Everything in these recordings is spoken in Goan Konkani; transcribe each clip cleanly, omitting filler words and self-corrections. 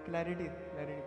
Clarity, clarity.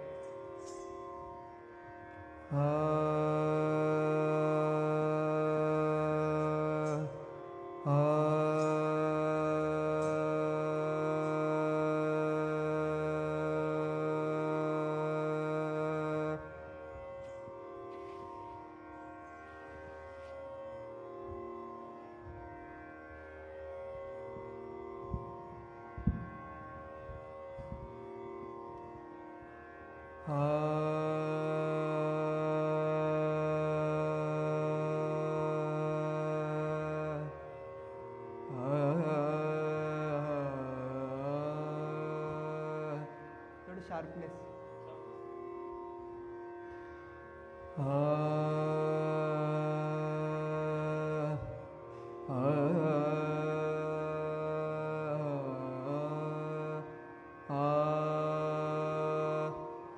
Sharpness.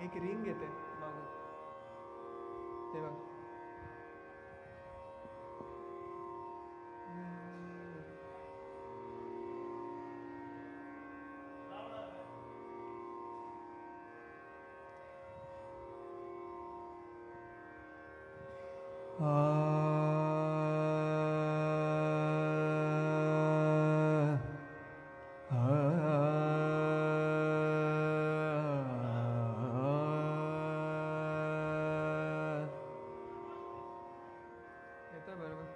एक रिंग येते मागून, ते बघ. येतोय बरोबर.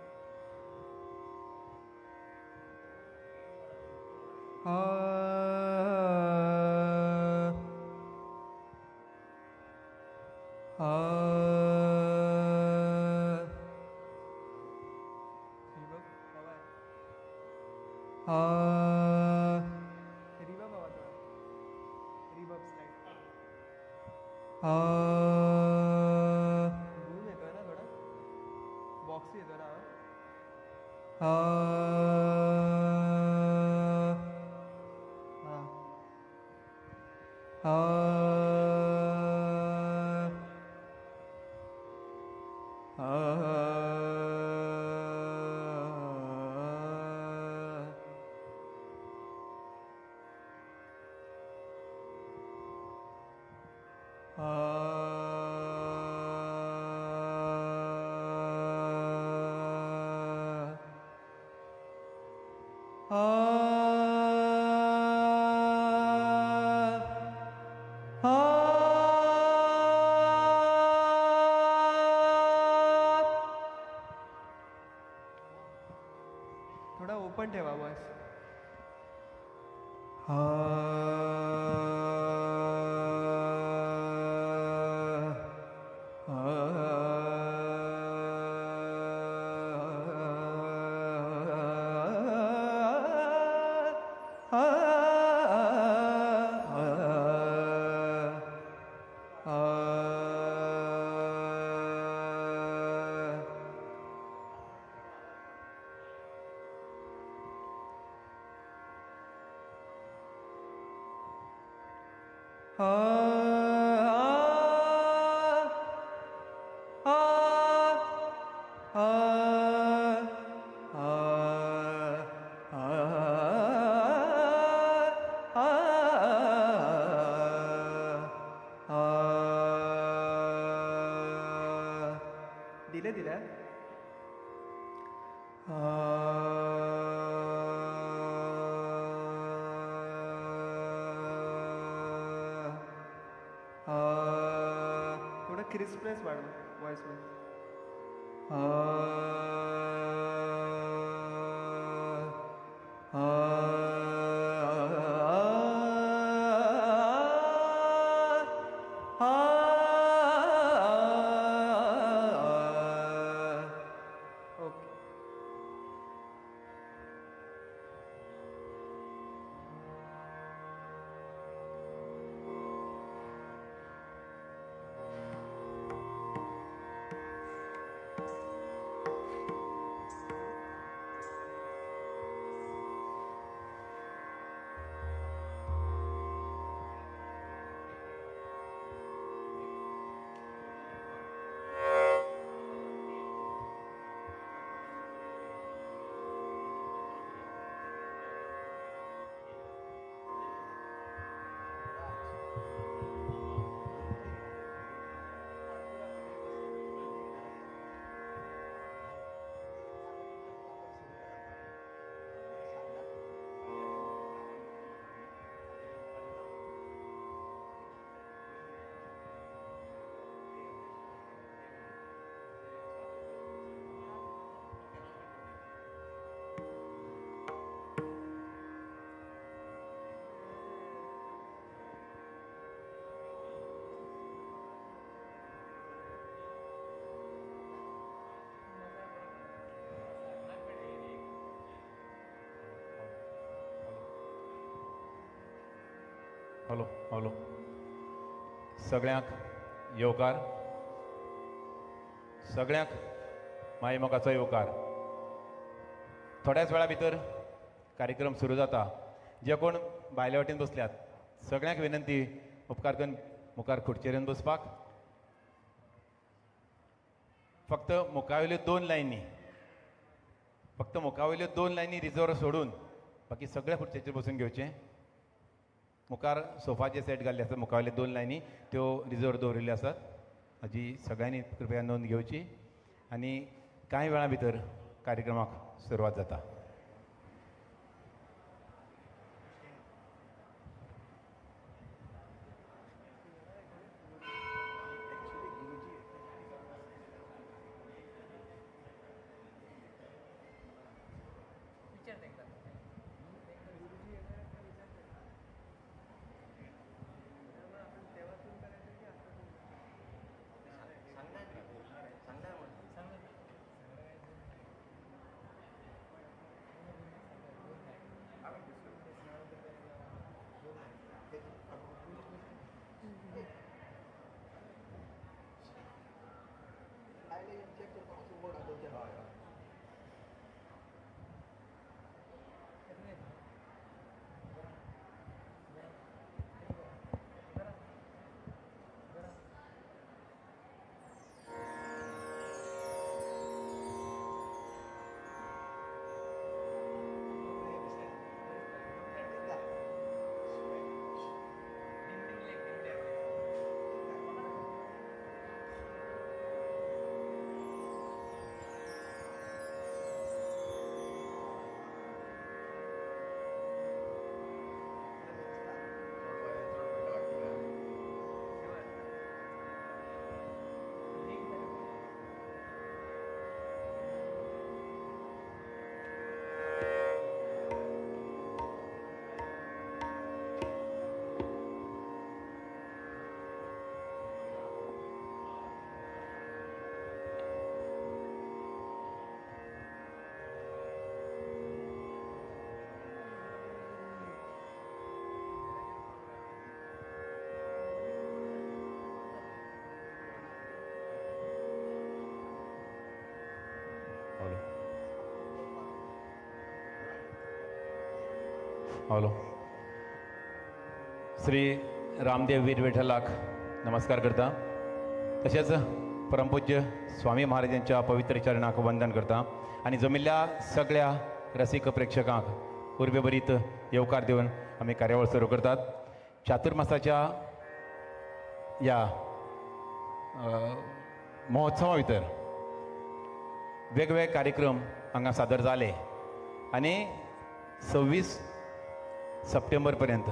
रिवर्ब हवा आहे. रिवर्ब हवा थोडा, रिवर्ब स्लाइड. बूम येतोय ना थोडा, बॉक्स येतोय ना आवाज. हां हां. ओपन ठेवा वॉयस. दिले दिले. थोडं क्रिस्पनेस वाढव वॉइसमध्ये. ओके. हॅलो हॅलो, सगळ्यांक येवकार, सगळ्यांक माई मोगाचो येवकार. थोड्याच वेळा भितर कार्यक्रम सुरू जाता. जे कोण भायल्या वाटेन बसल्यात सगळ्यांक विनंती, उपकार करून मुखार खुर्चेर येवन बसपाक. फक्त मुखावयल्यो दोन लायनी, फक्त मुखावयल्यो दोन लायनी रिजर्व सोडून बाकी सगळ्या खुर्चेचेर बसून घेवचें. मुखार सोफाचे सेट घाल्ले आसात, मुखावयले दोन लायनी त्यो रिजर्व दवरिल्ल्यो आसात. हाजी सगळ्यांनी कृपया नोंद घेवची आनी कांय वेळा भितर कार्यक्रमाक सुरवात जाता. हॅलो. श्री रामदेव वीर विठ्ठलाक नमस्कार करता, तशेंच परमपूज्य स्वामी महाराजांच्या पवित्र चरणाक वंदन करता आनी जमिल्ल्या सगळ्या रसीक प्रेक्षकांक उर्बेभरीत येवकार दिवन आमी कार्यावळ सुरू करतात. चातुर्मासाच्या ह्या महोत्सवा भितर वेगवेगळे कार्यक्रम हांगा सादर जाले आनी 26 सप्टेंबर पर्यंत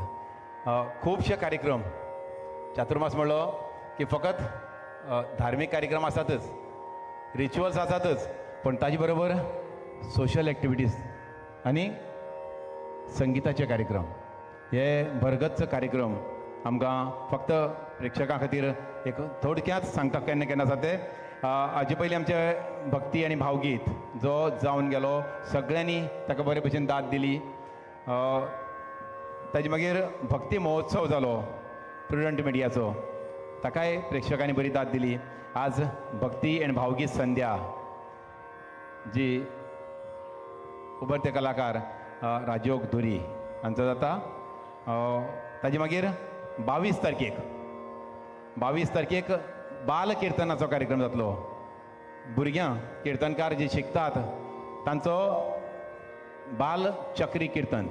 खुबशे कार्यक्रम. चातुर्मास म्हणलो की फकत धार्मीक कार्यक्रम आसातच, रिच्युअल्स आसातच, पण ताजे बरोबर सोशल एक्टिविटीज आनी संगिताचे कार्यक्रम, हे भरगच्च कार्यक्रम आमकां फक्त प्रेक्षकां खातीर एक थोडक्यात सांगता केन्ना केन्ना आसा ते. हाजे पयलीं आमचे भक्ती आनी भावगीत जो जावन गेलो, सगळ्यांनी ताका बरे भशेन दाद दिली. ताजे मागीर भक्ती महोत्सव जालो प्रुडंट मिडियाचो, ताकाय प्रेक्षकांनी बरी दाद दिली. आज भक्ती आनी भावगीत संध्या जी उबरते कलाकार राजयोग धुरी हांचो जाता. ताजे मागीर 22 तारखेक बाल किर्तनाचो कार्यक्रम जातलो. भुरग्यां किर्तनकार जे शिकतात तांचो बाल चक्री किर्तन,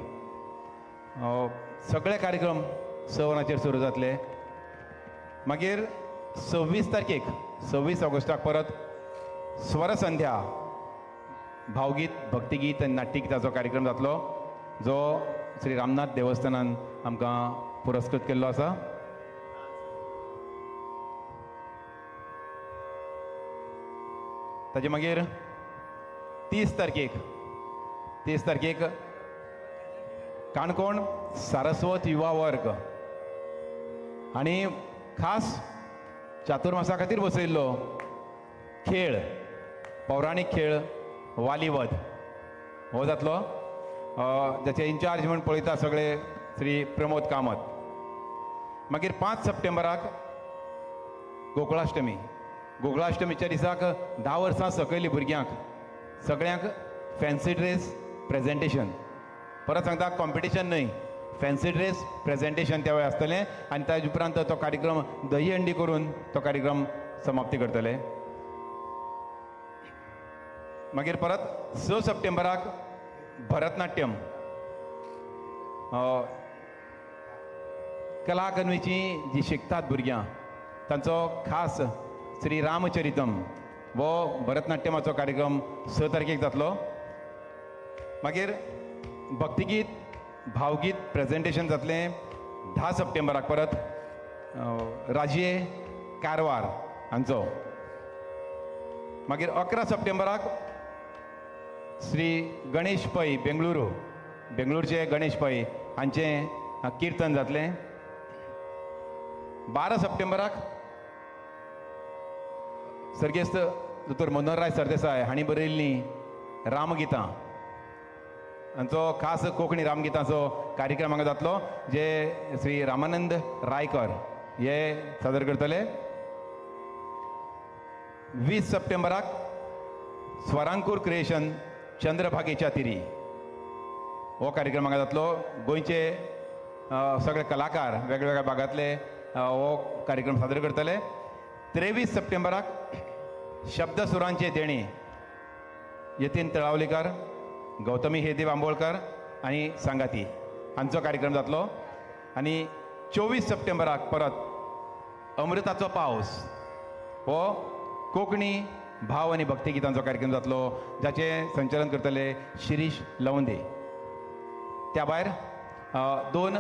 सगळे कार्यक्रम 6 वरांचेर सुरू जातले. मागीर 26 तारखेक 26 ऑगस्टाक परत स्वरसंध्या भावगीत, भक्तिगीत आनी नाट्यगीताचो कार्यक्रम जातलो, जो श्री रामनाथ देवस्थानान आमकां पुरस्कृत केल्लो आसा. ताजे मागीर 30 तारखेक काणकोण सारस्वत युवा वर्ग आनी खास चातुर्मासा खातीर बसयल्लो खेळ, पौराणीक खेळ वालीवध हो जातलो, जाचे इन्चार्ज म्हूण पळयता सगळे श्री प्रमोद कामत. मागीर 5 सप्टेंबराक गोकुळाष्टमी. गोकुळाष्टमीच्या दिसाक 10 वर्सां सकयली भुरग्यांक सगळ्यांक फॅन्सी ड्रेस प्रेजेंटेशन, परत सांगता कॉम्पिटिशन न्हय, फॅन्सी ड्रेस प्रेजेंटेशन त्या वेळार आसतलें आनी ताजे उपरांत तो कार्यक्रम दही हंडी करून तो कार्यक्रम समाप्ती करतले. मागीर परत 6 सप्टेंबराक भरतनाट्यम कला अकादमीची जी शिकतात भुरग्यां तांचो खास श्री रामचरितम हो भरतनाट्यमाचो कार्यक्रम 6 तारखेक जातलो. मागीर भक्तिगीत भावगीत प्रेजेंटेशन जातलें 10 सप्टेंबराक परत राजये कारवार हांचो. मागीर 11 सप्टेंबराक श्री गणेश पै बेंगळुरू, बेंगळुरूचे गणेश पै हांचें किर्तन जातलें. 12 सप्टेंबराक सर्गेस्त दोतोर मनोहरराय सरदेसाय हांणी बरयल्लीं रामगितां हांचो खास कोंकणी रामगितांचो कार्यक्रम हांगा जातलो, जे श्री रामानंद रायकर हे सादर करतले. 20 सप्टेंबराक स्वरांकूर क्रिएशन चंद्रभागेच्या तिरी हो कार्यक्रम हांगा जातलो. गोंयचे सगळे कलाकार वेगवेगळ्या भागांतले हो कार्यक्रम सादर करतले. 23 सप्टेंबराक शब्दसुरांचे देणे यतीन तळावलीकर, गौतमी हेदेव आंबोळकर आनी सांगाती हांचो कार्यक्रम जातलो. आनी 24 सप्टेंबराक परत अमृताचो पावस हो कोंकणी भाव आनी भक्तिगितांचो कार्यक्रम जातलो, जाचें संचालन करतले शिरीष लवंदे. त्या भायर दोन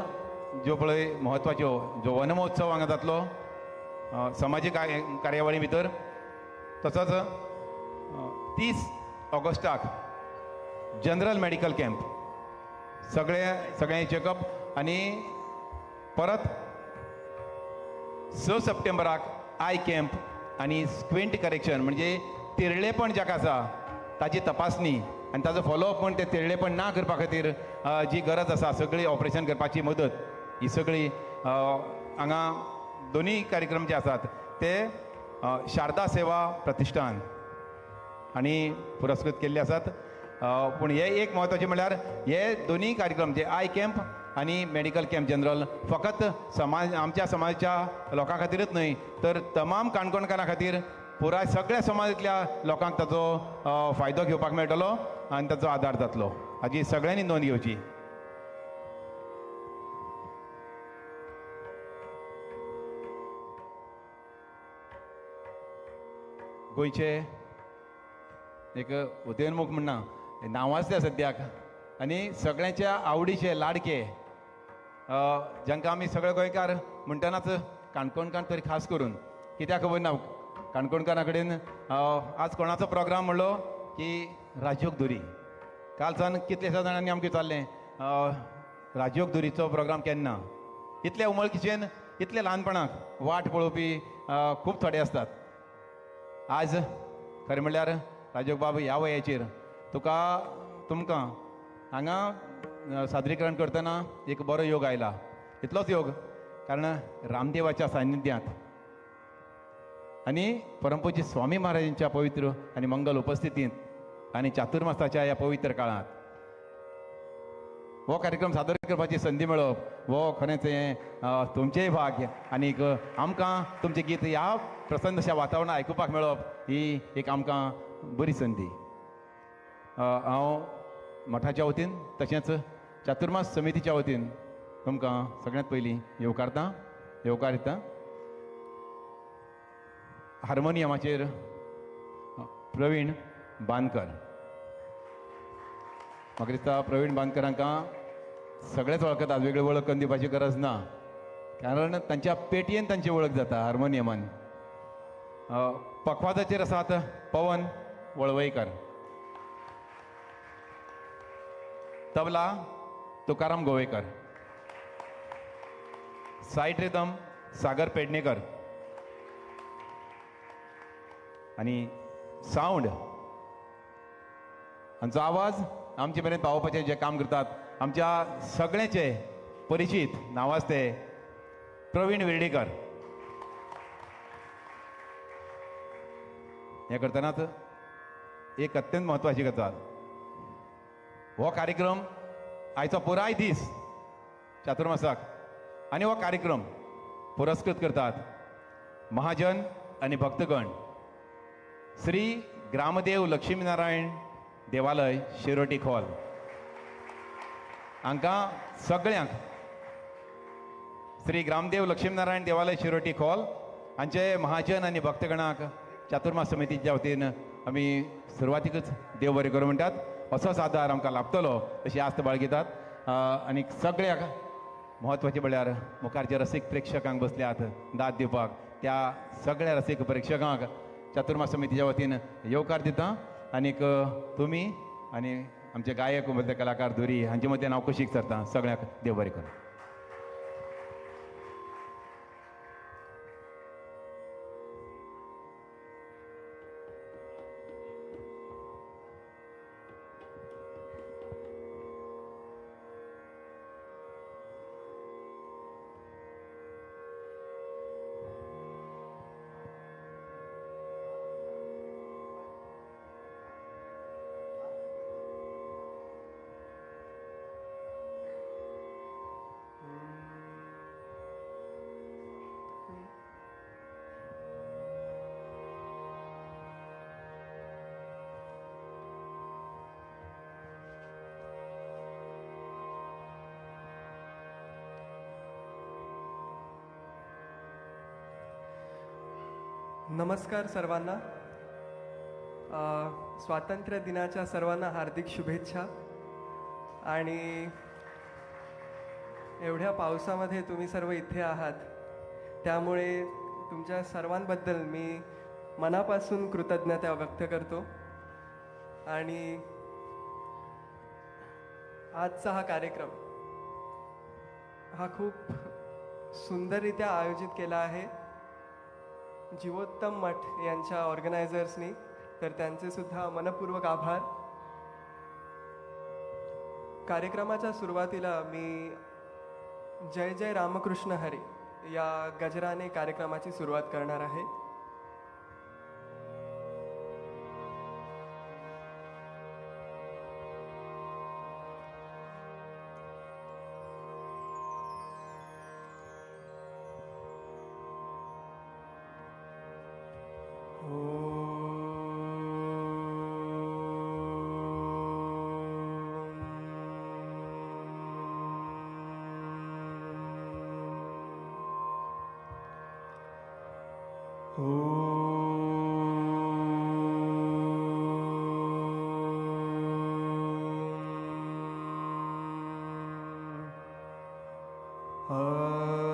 ज्यो पळय म्हत्वाच्यो जो वनमहोत्सव हांगा जातलो समाजीक कार्यावळी भितर, तसोच 30 ऑगस्टाक जनरल मेडिकल कॅम्प, सगळ्यांचे चेकअप, आनी परत 6 सप्टेंबराक I camp आनी स्क्विंट करेक्शन म्हणजे तिरळेपण जाका आसा ताची तपासणी आनी ताजो फॉलोअप म्हण ते तिरळेपण ना करपा खातीर जी गरज आसा सगळी ऑपरेशन करपाची मदत ही सगळी हांगा दोनूय कार्यक्रम जे आसात ते शारदा सेवा प्रतिष्ठान हांणी पुरस्कृत केल्ले आसात. पूण हे एक म्हत्वाचें म्हणल्यार हे दोनूय कार्यक्रम जे I camp आनी मेडिकल कॅम्प जनरल फकत समाज आमच्या समाजाच्या लोकां खातीरच न्हय तर तमाम काणकोणकारां खातीर पुराय सगळ्या समाजांतल्या लोकांक ताचो फायदो घेवपाक मेळटलो आनी ताचो आदार जातलो हाची सगळ्यांनी नोंद घेवची. गोंयचे एक उदयोन्मुख म्हणना नांवाजते सद्याक आनी सगळ्यांच्या आवडीचे लाडके जांकां आमी सगळे गोंयकार म्हणटनाच काणकोणकार तरी खास करून कित्याक खबर ना काणकोणकारां कडेन आज कोणाचो प्रोग्राम म्हणलो की राजयोग दुरी. काल सावन कितल्याश्या जाणांनी आमकां विचारलें राजयोग दुरीचो प्रोग्राम केन्ना. इतले उमळकिचेन इतले ल्हानपणाक वाट पळोवपी खूब थोडे आसतात. आज खरें म्हणल्यार राजयोग बाब ह्या वयाचेर तुका तुमकां हांगा सादरीकरण करतना एक बरो योग आयला. इतलोच योग कारण रामदेवाच्या सान्निध्यांत आनी परमपूज्य स्वामी महाराजांच्या पवित्र आनी मंगल उपस्थितींत आनी चातुर्मासाच्या ह्या पवित्र काळांत हो कार्यक्रम सादर करपाची संदी मेळप हो खरेंच हें तुमचेंय भाग्य आनीक आमकां तुमचें गीत ह्या प्रसन्न अशा वातावरणांत आयकुपाक मेळप ही एक आमकां बरी संदी. हांव मठाच्या वतीन तशेंच चातुर्मास समितीच्या वतीन तुमकां सगळ्यांत पयलीं येवकारता येवकार दिता. हार्मोनियमाचेर प्रवीण बांदकर. म्हाका दिसता प्रवीण बांदकर हांकां सगळेच वळखतात, वेगळी वळख करून दिवपाची गरज ना कारण तांच्या पेटयेन तांची वळख जाता हार्मोनियमान. पखवाजाचेर आसात Pawan Valvaikar, tabla Tukaram Govekar, side rhythm Sagar Pednekar आनी सावंड हांचो आवाज आमचे मेरेन पावोवपाचें जें काम करतात आमच्या सगळ्यांचे परिचीत नांवाजते प्रवीण विर्डीकर. हें करतनाच एक अत्यंत म्हत्वाची गजाल, हो कार्यक्रम आयचो पुराय दीस चातुर्मासाक आनी हो कार्यक्रम पुरस्कृत करतात महाजन आनी भक्तगण श्री ग्रामदेव लक्ष्मीनारायण देवालय शिरोटी खोल. हांकां सगळ्यांक श्री ग्रामदेव लक्ष्मीनारायण देवालय शिरोटी खोल हांचे महाजन आनी भक्तगणाक चातुर्मास समितीच्या वतीन आमी सुरवातीकच देव बरें करूं म्हणटात. असोच आदार आमकां लाभतलो अशी आस्त बाळगितात. आनी सगळ्याक म्हत्वाचें म्हळ्यार मुखार जे रसीक प्रेक्षकांक बसल्यात दाद दिवपाक त्या सगळ्या रसीक प्रेक्षकांक चातुर्मास समितीच्या वतीन येवकार दिता. आनीक तुमी आनी आमचे गायक मदले कलाकार धुरी हांचे मदल्यान हांव कुशीक सरता. सगळ्यांक देव बरें करूं. नमस्कार सर्वांना. स्वातंत्र्य दिनाच्या सर्वांना हार्दिक शुभेच्छा. आणि एवढ्या पावसामध्ये तुम्ही सर्व इथे आहात त्यामुळे तुमच्या सर्वांबद्दल मी मनापासून कृतज्ञता व्यक्त करतो. आणि आजचा हा कार्यक्रम हा खूप सुंदररित्या आयोजित केला आहे जीवोत्तम मठ यांच्या ऑर्गनायझर्सनी, तर त्यांचे सुद्धा मनपूर्वक आभार. कार्यक्रमाच्या सुरुवातीला मी जय जय रामकृष्ण हरी या गजराने कार्यक्रमाची सुरुवात करणार आहे.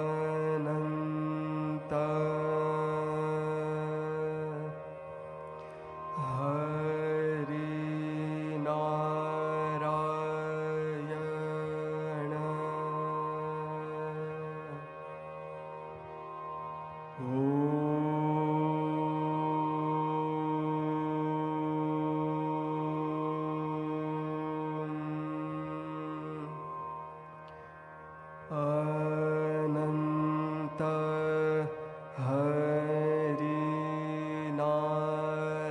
अनंत हरि नारायण। अनंत हरि नारायण।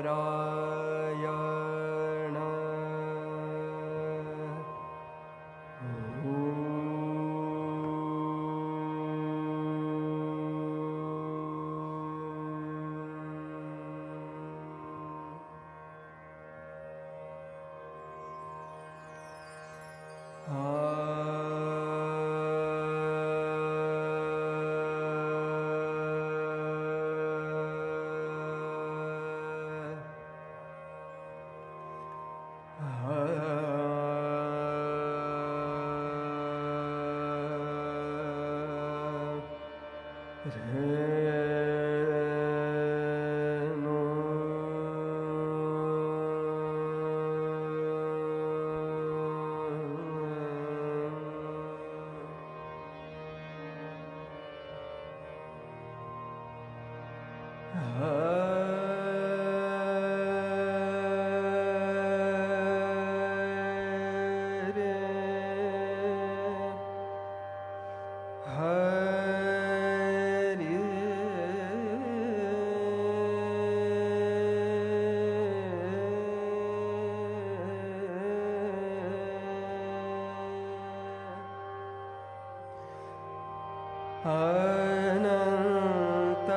अनंत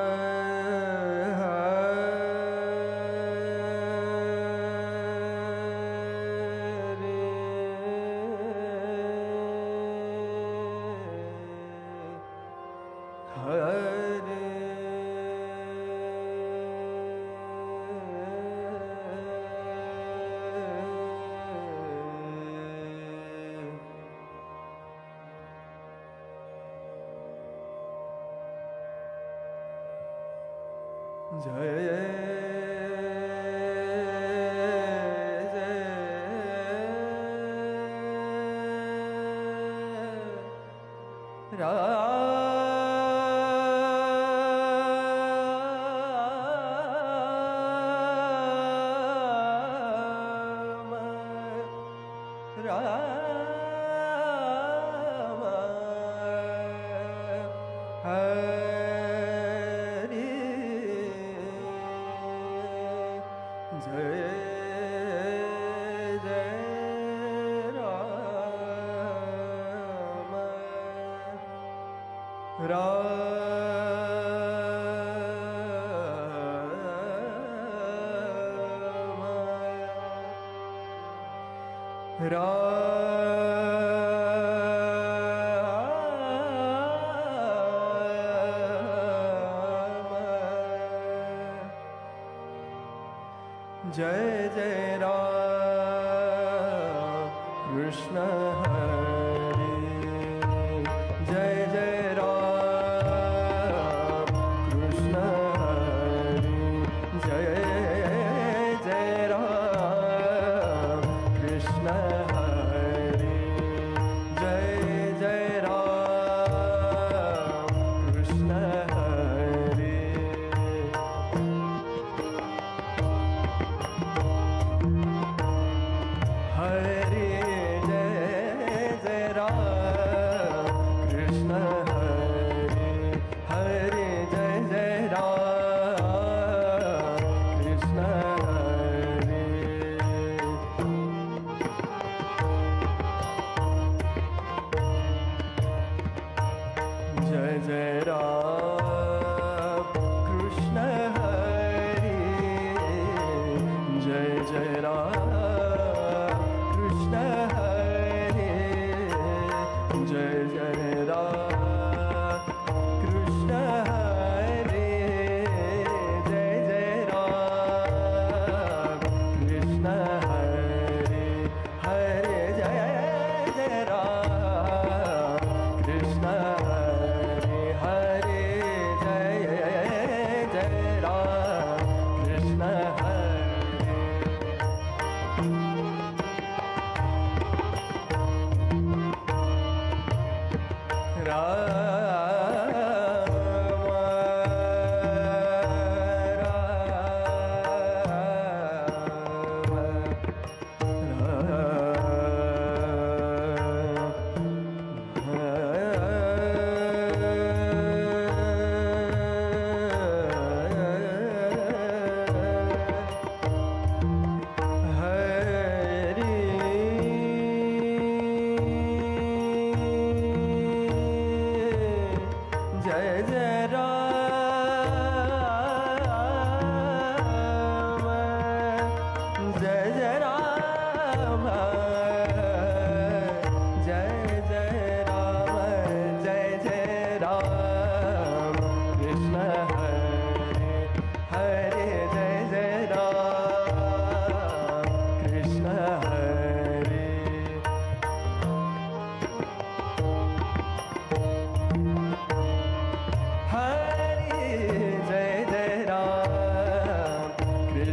हरि हरि जय जय राम राम हरि जय जय राम राम राम जय जय राम कृष्ण हरि जय जय राम कृष्ण हरि जय जय राम कृष्ण हरि जय जय राम कृष्ण हरि। हरि जय जय राम कृष्ण हरि हरि जय जय राम कृष्ण हरि। जय जय राम कृष्ण हरि जय जय राम कृष्ण हरि जय जय राम कृष्ण हरि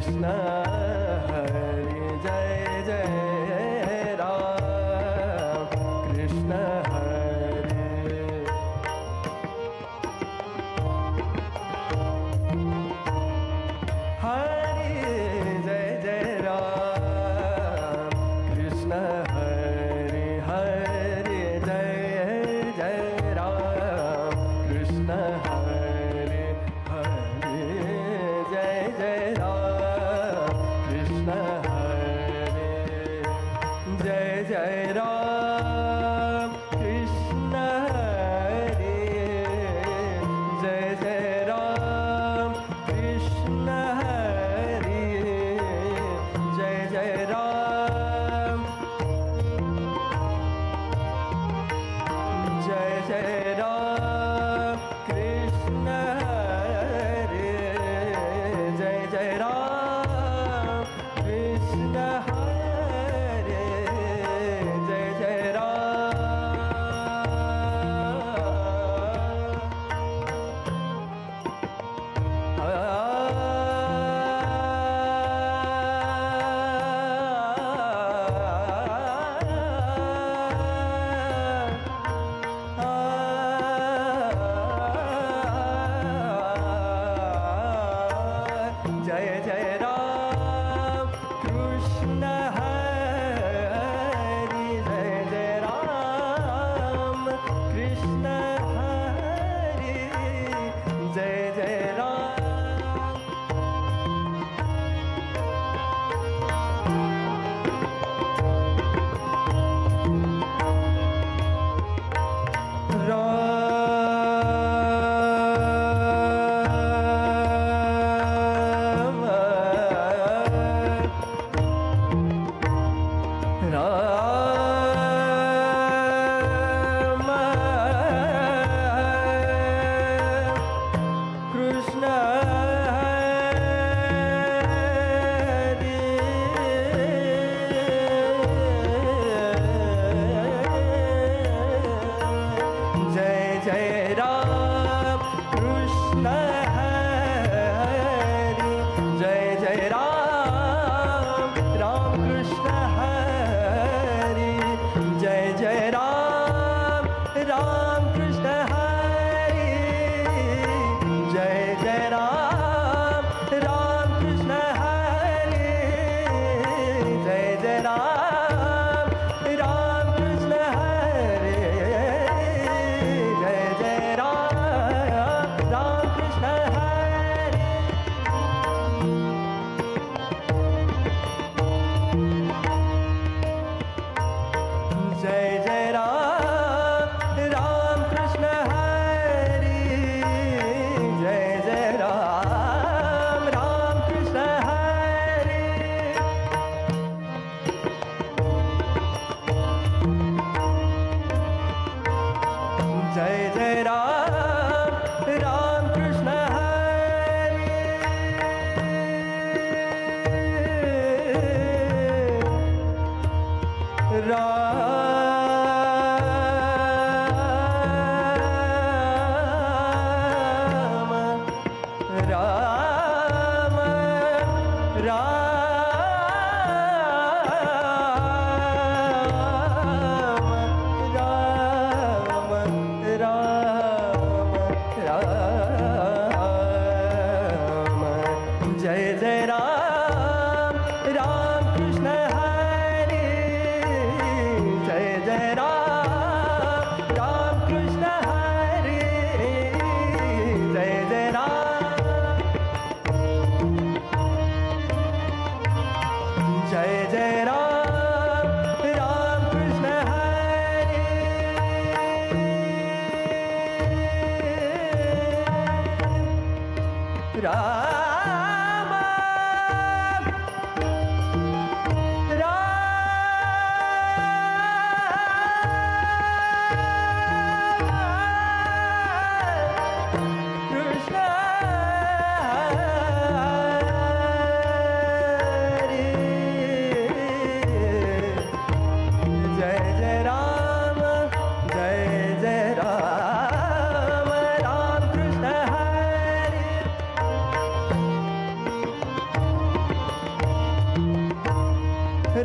कृष्ण हरे जय जय राम कृष्ण हरे। हरे जय जय राम कृष्ण हरे हरे जय जय राम कृष्ण हरे हरे जय जय राम कृष्ण हरे जय जय राम कृष्ण हरे जय जय राम कृष्ण हरे जय जय राम जय जय राम कृष्ण हरे जय जय राम कृष्ण हरे जय जय राम। जय जय राम कृष्ण हरे जय जय राम कृष्ण हरे जय जय राम। राम राम कृष्ण हरे जय जय राम कृष्ण हरे जय जय राम राम कृष्ण हरे जय जय राम राम कृष्ण हरे जय जय राम राम कृष्ण हरे जय जय राम राम कृष्ण हरे जय जय राम राम कृष्ण हरे। जय जय राम राम कृष्ण हरे जय जय राम राम कृष्ण हरे। जय जय राम राम कृष्ण हरे राम राम राम राम राम राम जय जय राम राम कृष्ण हरे जय जय राम राम कृष्ण हरे जय जय राम।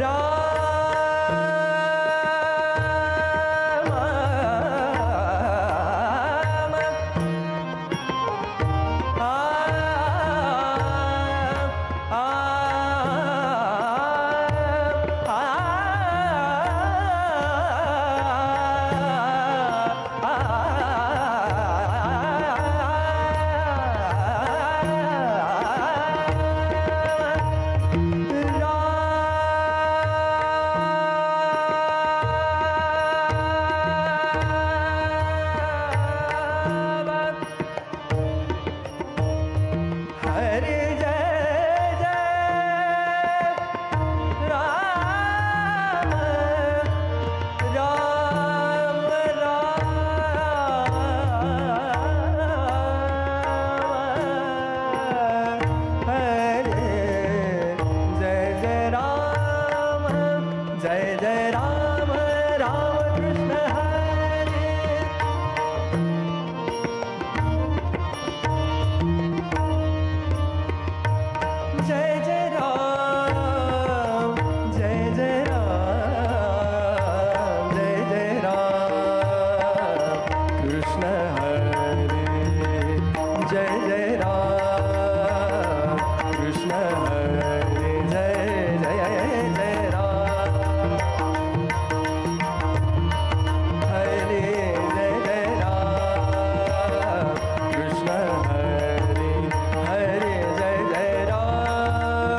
राम आ आ हरे जय जय राम राम राम हरे जय जय राम जय जय राम राम कृष्ण हरे। जय जय राम जय जय राम जय जय राम कृष्ण हरे जय जय राम कृष्ण हरे जय जय जय राम हरे जय जय राम कृष्ण हरे हरे जय जय राम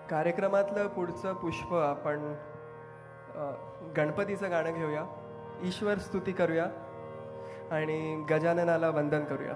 कार्यक्रमातलं पुढचं पुष्प आपण गणपतीचं गाणं घेऊया, ईश्वर स्तुती करूया आणि गजाननाला वंदन करूया.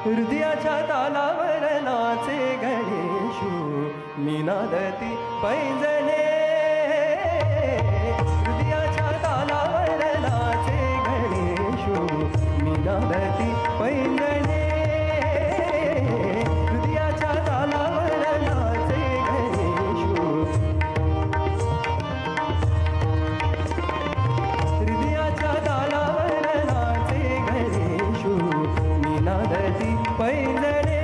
हृदयाच्या तालावर नाचे गणेशू निनादती पैंजणे, हृदयाच्या तालावर नाचे गणेशू निनादती पैंजणे, हृदयाच्या तालावर नाचे गणेशू, हृदयाच्या तालावर नाचे गणेशू निनादती पैंजणे.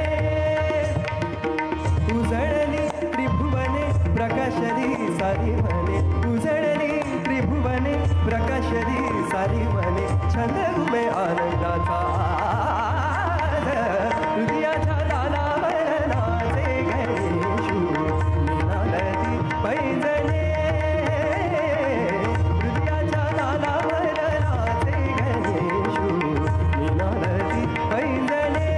उजळली त्रिभुवने प्रकाशली सारी मने, उजळली त्रिभुवने प्रकाशली सारी मने, छंद घुमे आनंदाचा, हृदयाच्या तालावर नाचे गणेशू निनादती पैंजणे, हृदयाच्या तालावर नाचे गणेशू निनादती पैंजणे.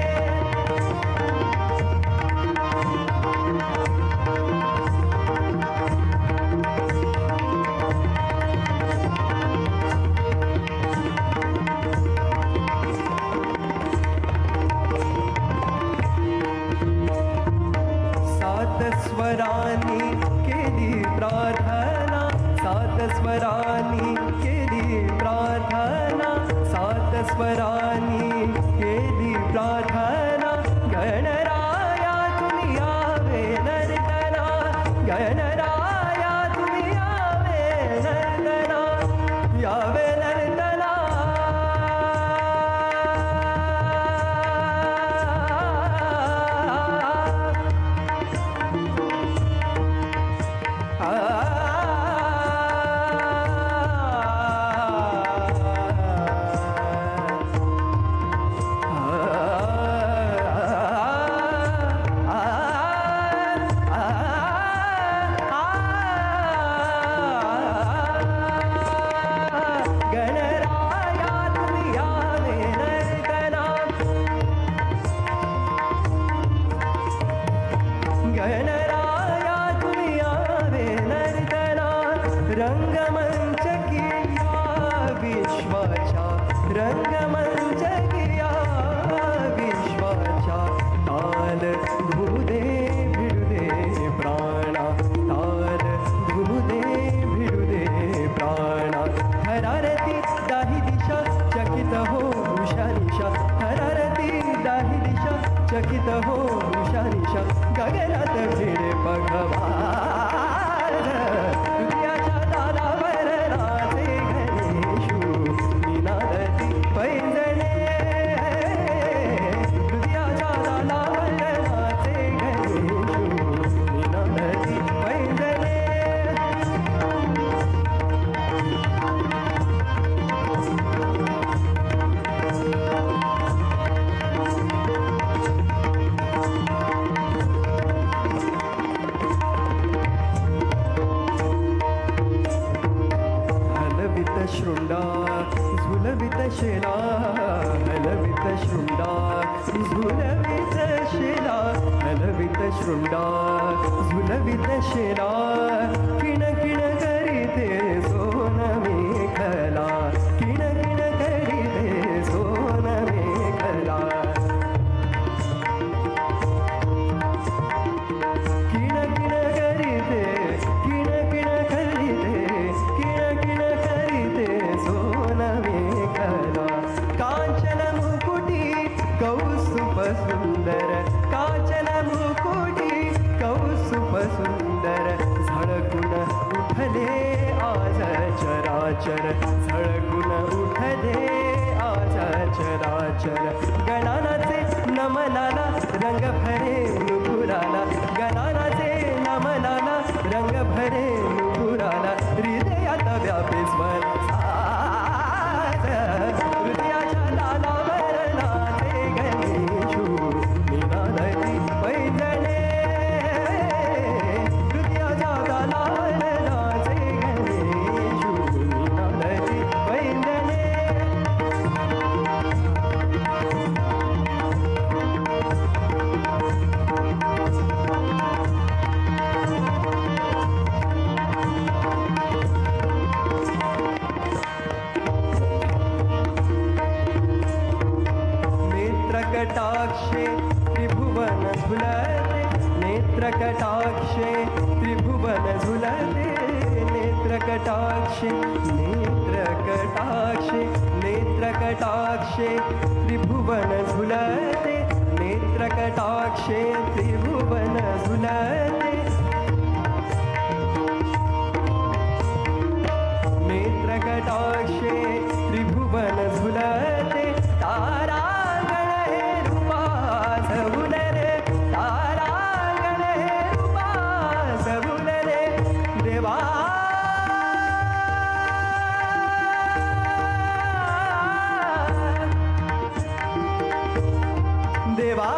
स्वरांनी केली प्रार्थना, सात स्वरांनी केली प्रार्थना, सात स्वरांनी केली प्रार्थना. गणराया तुम्ही यावे नर्तना, गणराया तुम्ही यावे नर्तना, यावे नर्तना. गणराया तुम्ही यावे नर्तना, गणराया तुम्ही यावे नर्तना. रंगमंच किया विश्वाच्या, रंगमंच किया विश्वाच्या. ताल घुमू दे भिडू दे प्राणा, ताल घुमू दे भिडू दे प्राणा. थरारती दाही दिशा चकित हो उषा निशा, थरारती दाही दिशा चकित हो उषा निशा. गगनात भिडे पखवाज, हृदयाच्या तालावर नाचे गणेशू, निनादती पैंजणे. हृदयाच्या तालावर नाचे गणेशू, निनादती पैंजणे. हलवित शृंडा झुलवित शिला, हलवित शृंडा झुलवित शिला, हलवित शृंडा झुलवित शिला. किण किण करीते सोन मेखला, किण किण करीते सोन मेखला. किण किण करीते, किण किण करीते, किण किण करीते सोन मेखला. कांचन मुकुटी कौस्तुभ सुंदर, कांचन मुकुटी कौस्तुभ सुंदर. झळकून उठले आज चराचर, झळकून उठले आज चराचर. गणानाचे नमनाला रंग भरे नुपुराला, गणानाचे नमनाला रंग भरे नुपुराला. हृदयात व्यापे स्वर साज, हृदयाच्या तालावर नाचे गणेशू, निनादती पैंजणे. हृदयाच्या तालावर नाचे गणेशू, निनादती पैंजणे. नेत्रकटाक्षे त्रिभुवन झुलते, नेत्रकटाक्षे त्रिभुवन झुलते. नेत्रकटाक्षे, नेत्रकटाक्षे, नेत्रकटाक्षे त्रिभुवन झुलते, नेत्रकटाक्षे त्रिभुवन झुलते. नेत्रकटाक्षे त्रिभुवन झुलते. तारांगण हे रूपा सगुण रे, तारांगण हे रूपा सगुण रे. देवा देवा.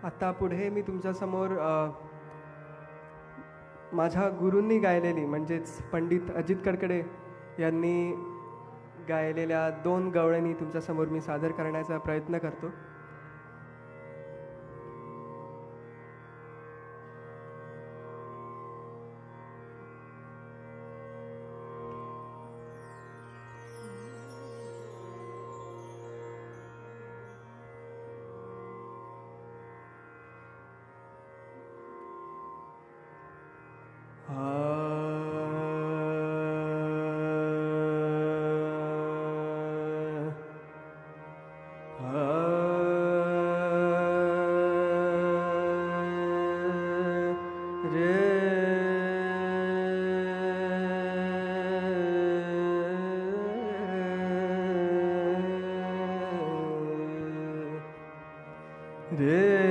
आता पुढे मी तुमच्यासमोर माझ्या गुरूंनी गायलेली म्हणजेच पंडित अजित कडकडे यांनी गायलेल्या दोन गवळणी तुमच्यासमोर मी सादर करण्याचा प्रयत्न करतो. रे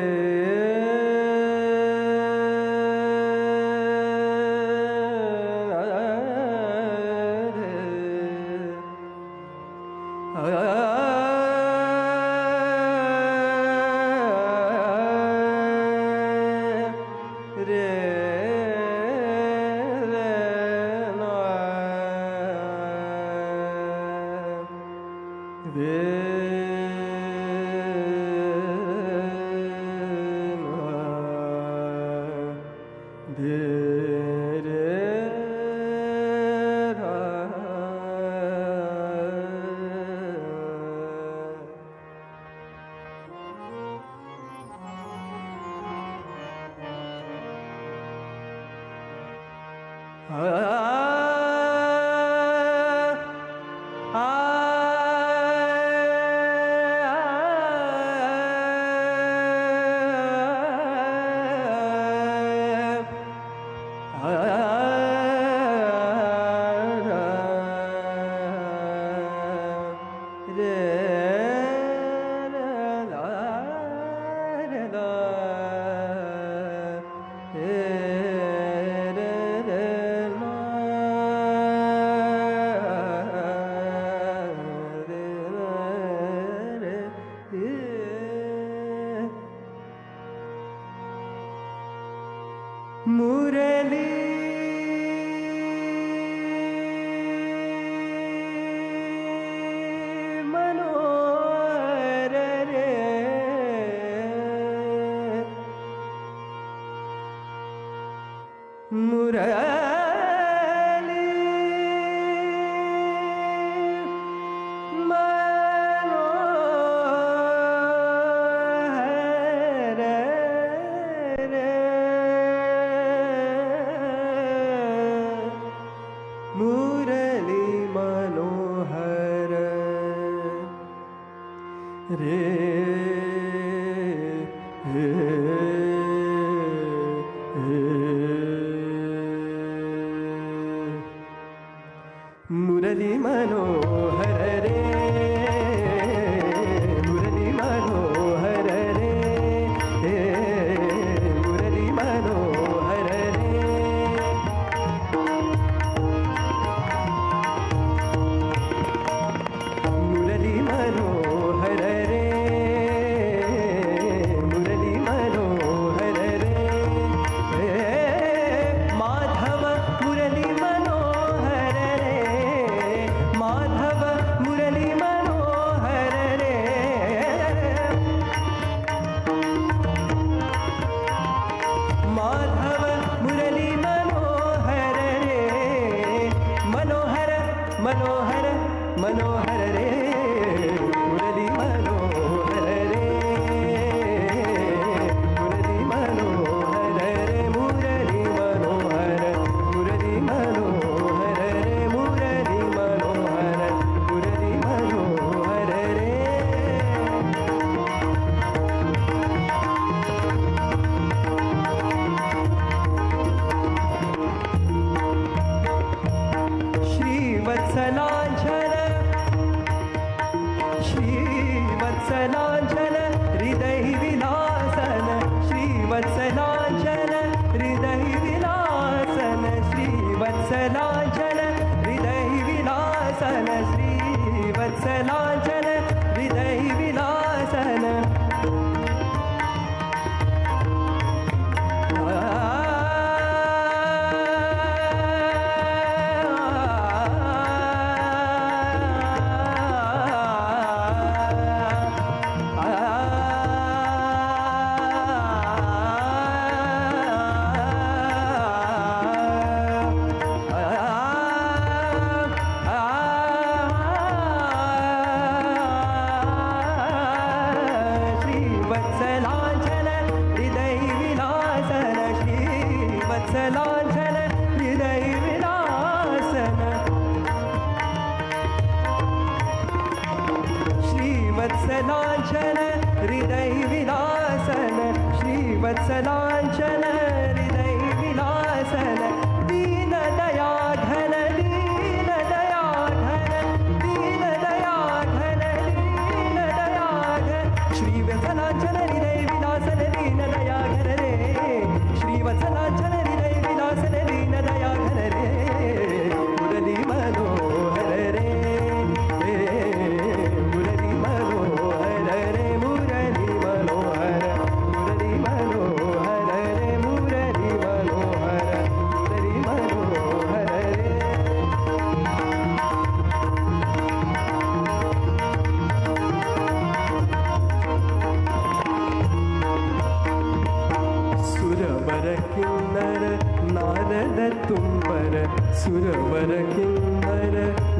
नारद तुम्बर सुरवर किन्नर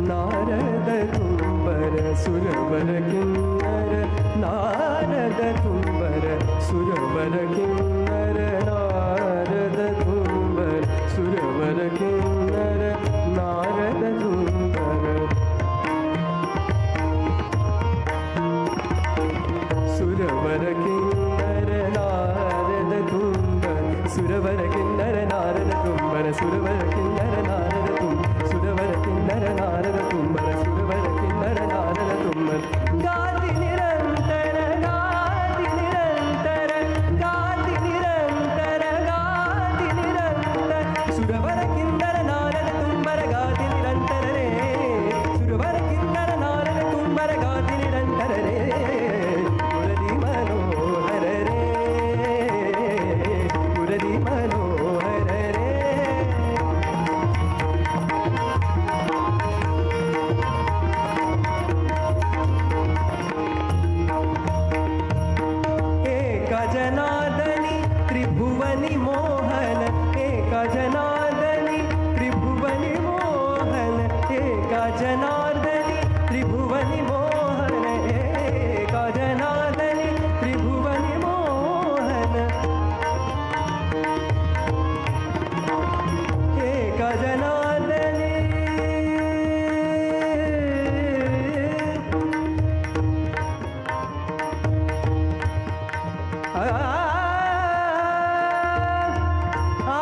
नारद तुम्बर सुरवर किन्नर नारद तुम्बर सुरवर किन्नर नारद तुम्बर सुरवर किन्नर नारद तुम्बर सुरवर किन्नर नारद तुम्बर सुरवर किन्नर नारद तुम्बर सुरवर किन्नर नारद तुम सुरवर किन्नर नारद तुम्बर सुरवर किन्नर नारद तुम्बर गाति निरंतर गाति निरंतर गाति निरंतर गाति निरंतर सुरवर किन्नर नारद तुम्बर गाति निरंतर रे सुरवर किन्नर नारद तुम्बर गाति निरंतर रे मुरली मनोहर रे मुरली मनोहर रे। एक जनार्दनी त्रिभुवनी मोहन एक जनार्दनी त्रिभुवनी मोहन एक जनार्दनी त्रिभुवनी मोहन एक जनार्दनी त्रिभुवनी मोहन एक जनार्दनी आ आ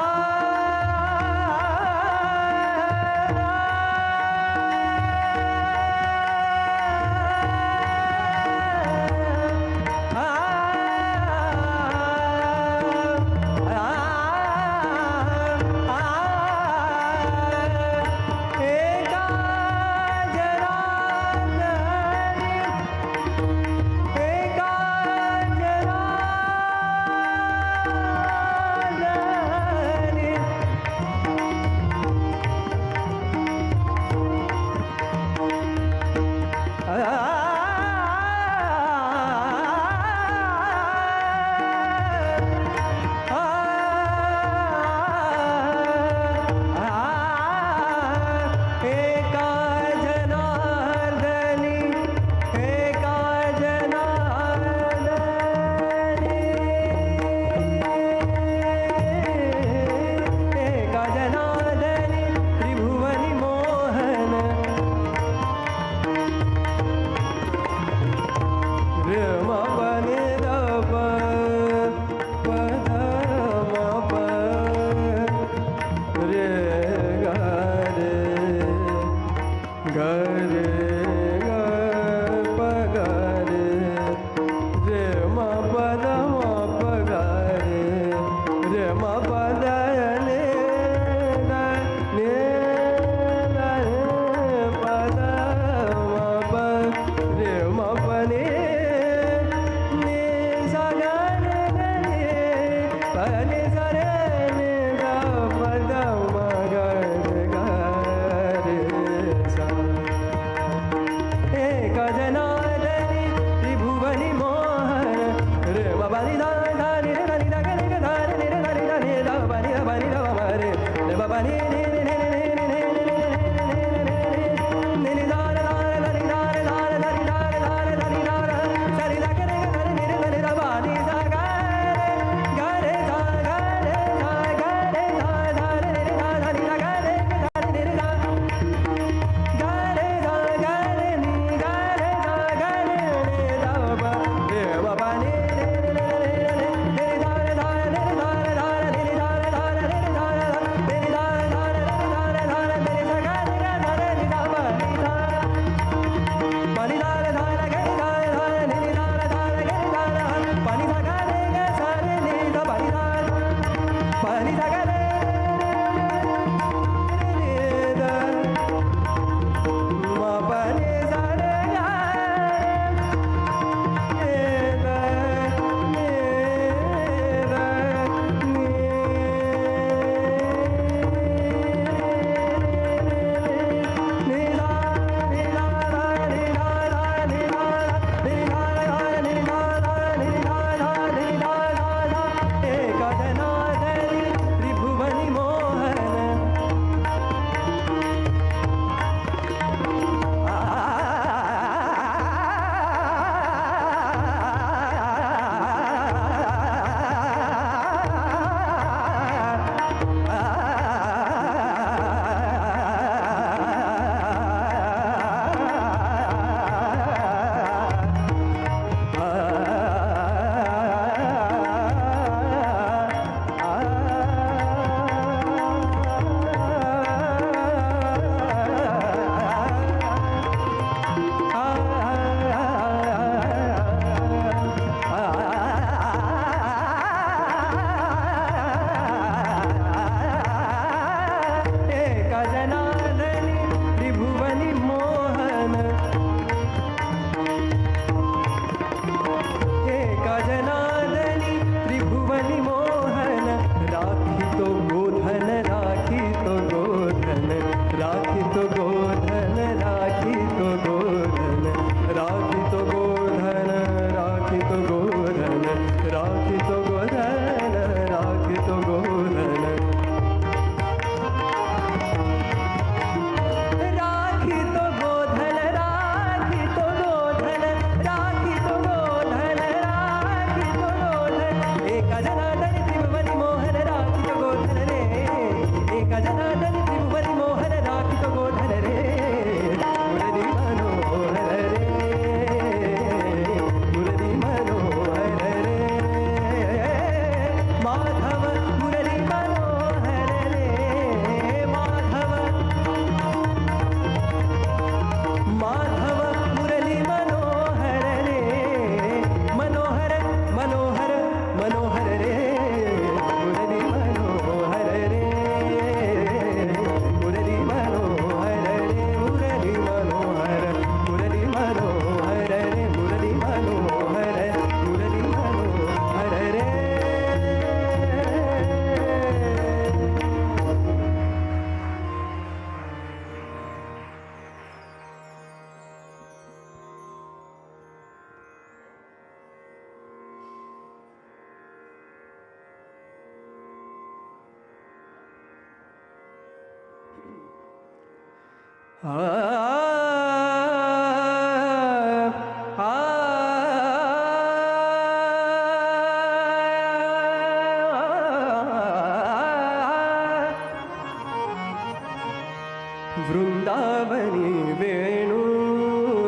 Vrindavani वेणु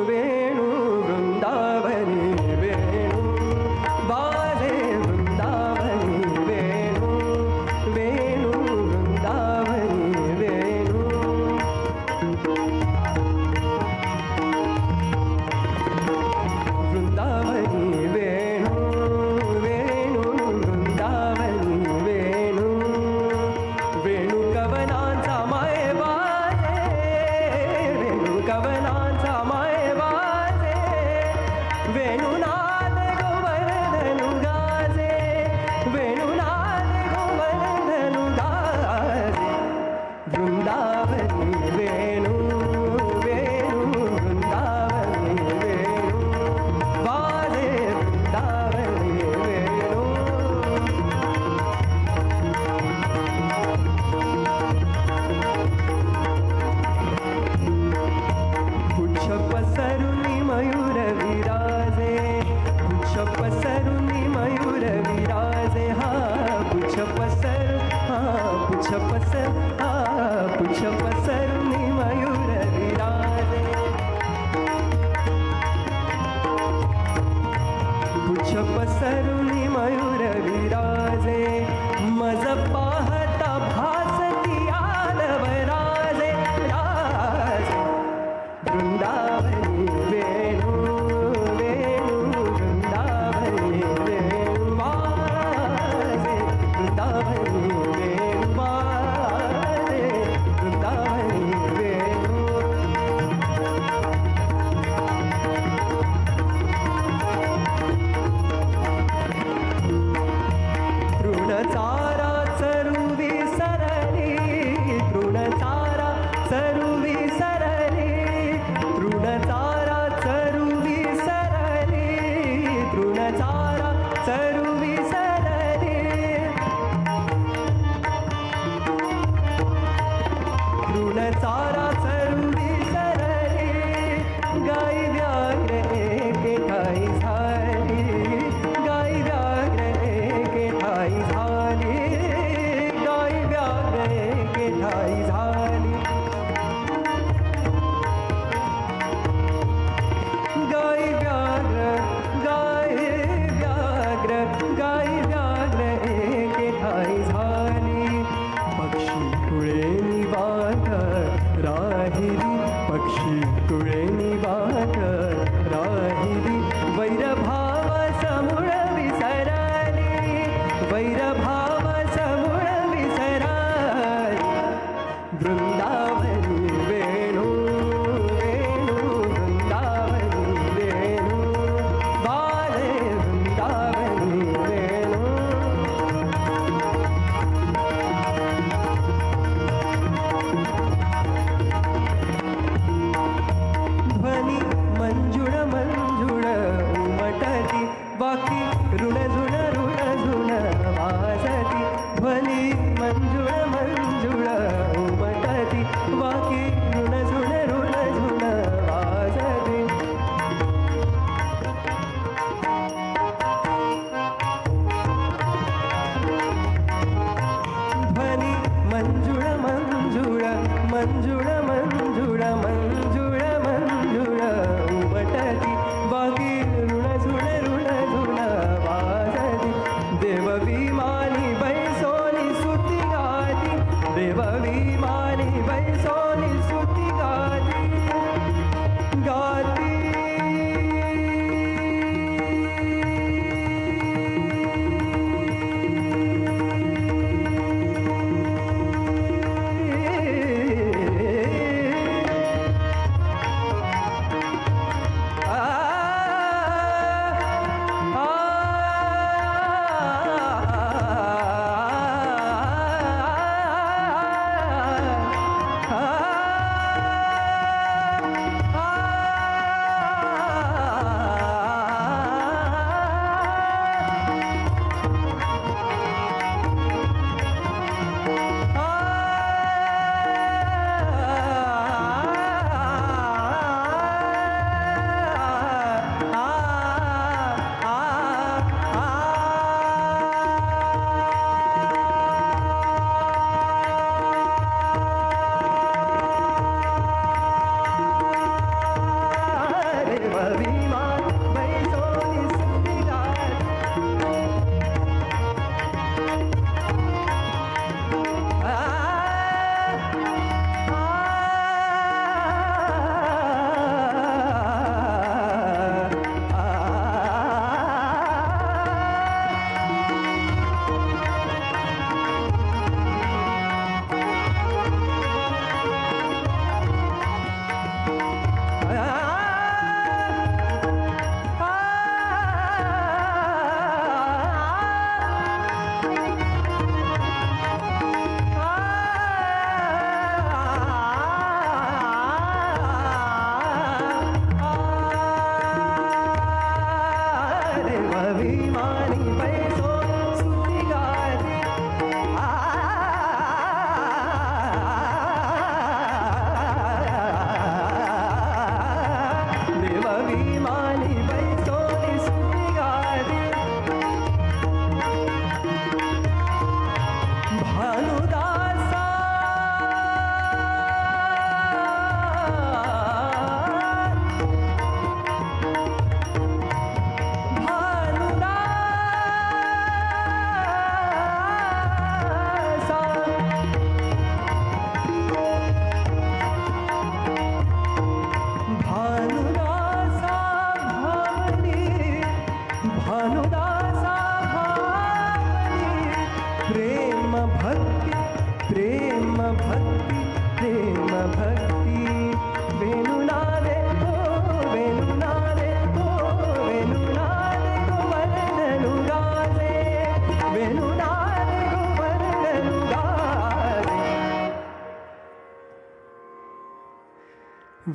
वेणु वृंदावनी वेणु बाले वृंदावनी वेणु वेणु वृंदावनी वेणु. वृंदावनी वेणु वेणु वृंदावनी वेणु वेणु कवनांचा माय बाले वेणु कवना.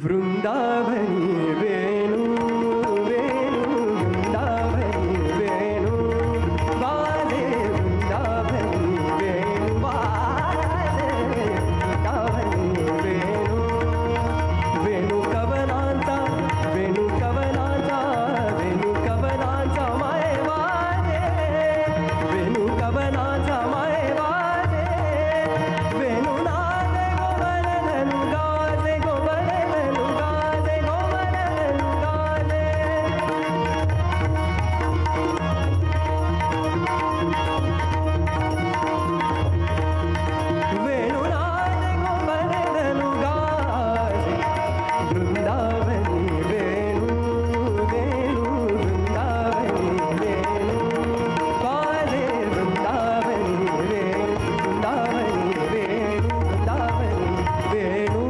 वृंदावनी वेणु वेणु वृंदावनी वेणु वाजे वृंदावनी वेणु वाजे वृंदावनी वेणु वेणू कवनांचा वेणू कवनांचा वेणू कवनांचा माय वाजे वेणू कवनांचा माय वाजे वेणू नादे गोवर्धन गाजे गोवर्धन गाजे गोवर्धन गाजे. वेणू नादे गोवर्धन गाजे वृंदावनी वेणु वेणु वृंदावनी वेणु वाजे वृंदावनी वेणु वृंदावनी वेणु वृंदावनी वेणु.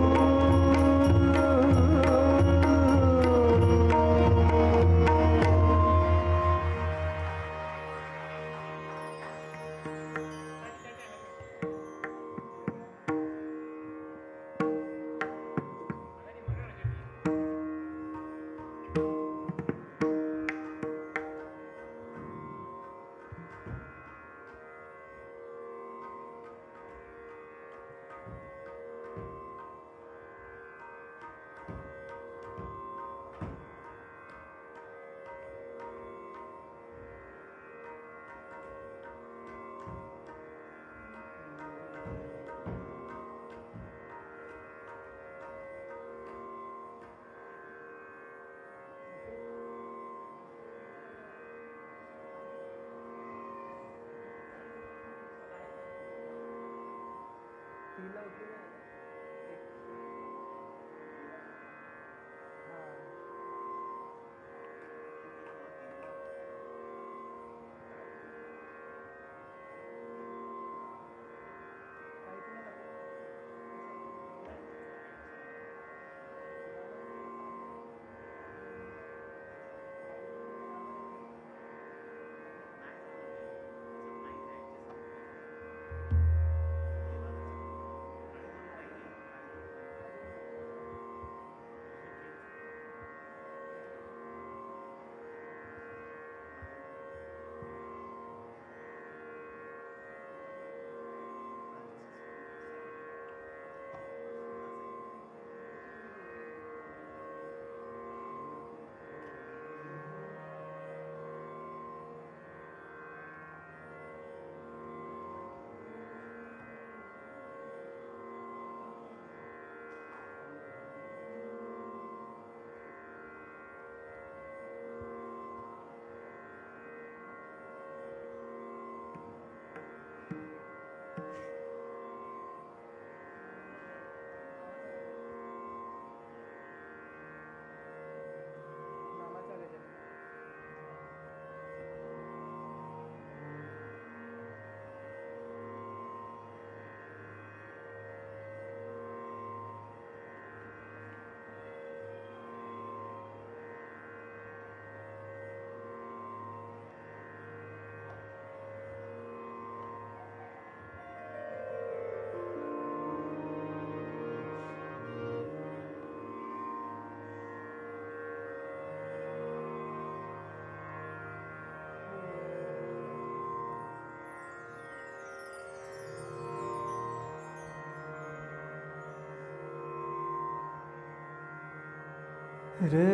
रे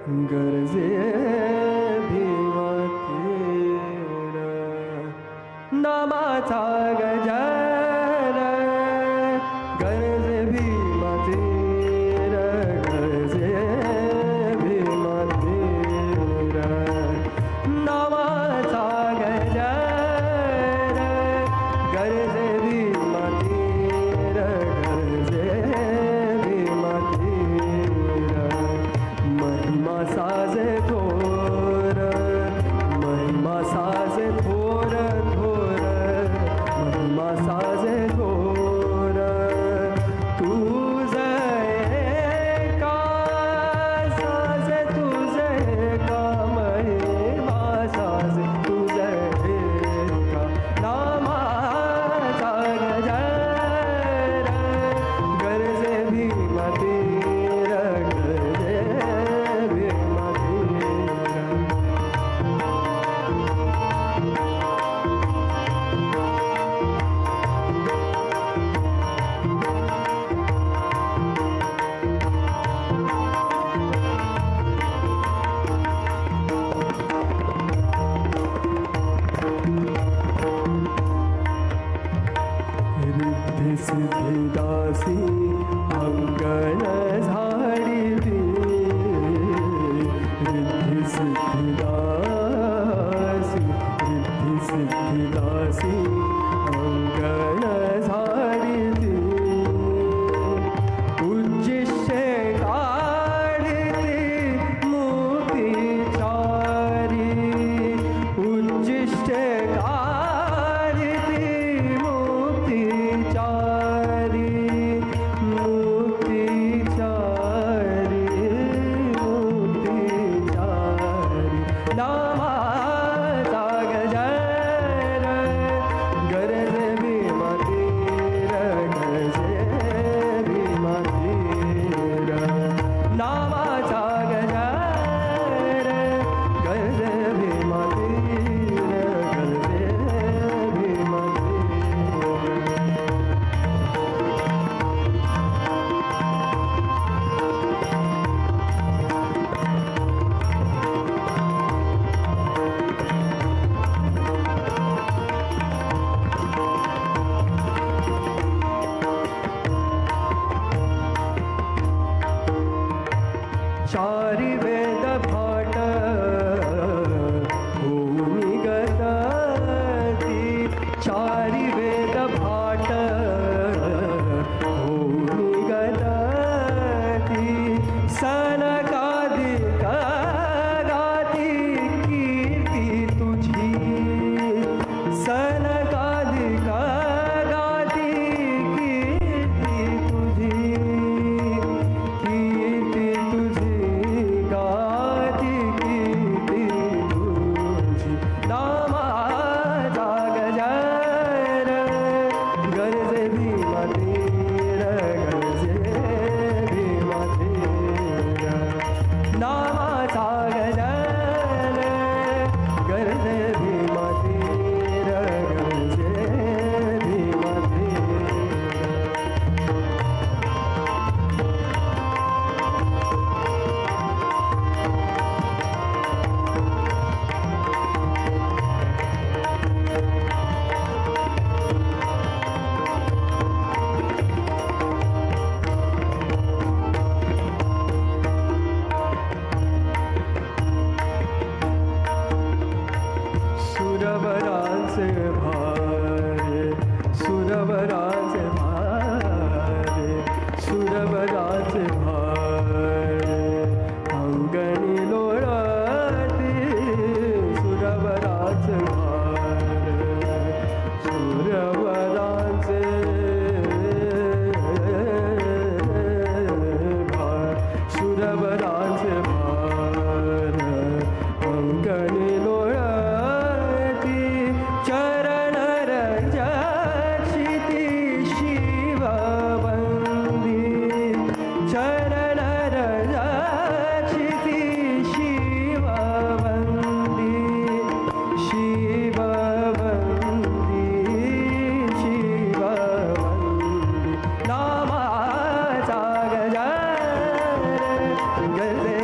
गरजे भीमा तीर नामाचा गजर गरजे भीमा तीर गरजे भीमा तीर नामाचा गजर गरजे भीमा तीर गरजे भीमा तीर महिमा साजे थोर महिमा साजे थोर थोर महिमा साजे थोर तुझे का साजे तुझे का महिमा साजे तुझे का नामाचा गजर गरजे भीमा तीर गरजे भीमा तीर। रिद्धी सिद्धी दासी अंगण झाडी रिद्धी सिद्धी दासी रिद्धी सिद्धी दासी अंगण झाडी उच्चिष्टे काढते मुक्ती चारी उच्चिष्टे काढते मुक्ती चारी मुक्ती चारी मुक्ती चारी नामाचा गजर गरजे भीमा तीर गरजे भीमा तीर नामाचा गजर गरजे भीमा तीर गरजे भीमा तीर। चारी वेद भाट भूमी गती चारी वेद भाट भूमी गती सनकादिक गाती कीर्ती तुझी सनकादिक गाती कीर्ती तुझी कीर्ती तुझी गाती कीर्ती तुझी नामाचा गजर गरजे भीमा तीर गरजे भीमा तीर नामाचा गजर गरजे भीमा तीर गरजे भीमा तीर। सुरवरांचे भारे सुरवरांचे भारे सुरवरांचे भारे अंगणी लोळती सुरवरांचे भारे सुरवरांचे भार सुरवरांचे भार अंगणी लोळती चरण रक्षिती शिववंदी चरण रक्षिती शिववंदी शिववंदी शिववंदी नामाचा गजर गरजे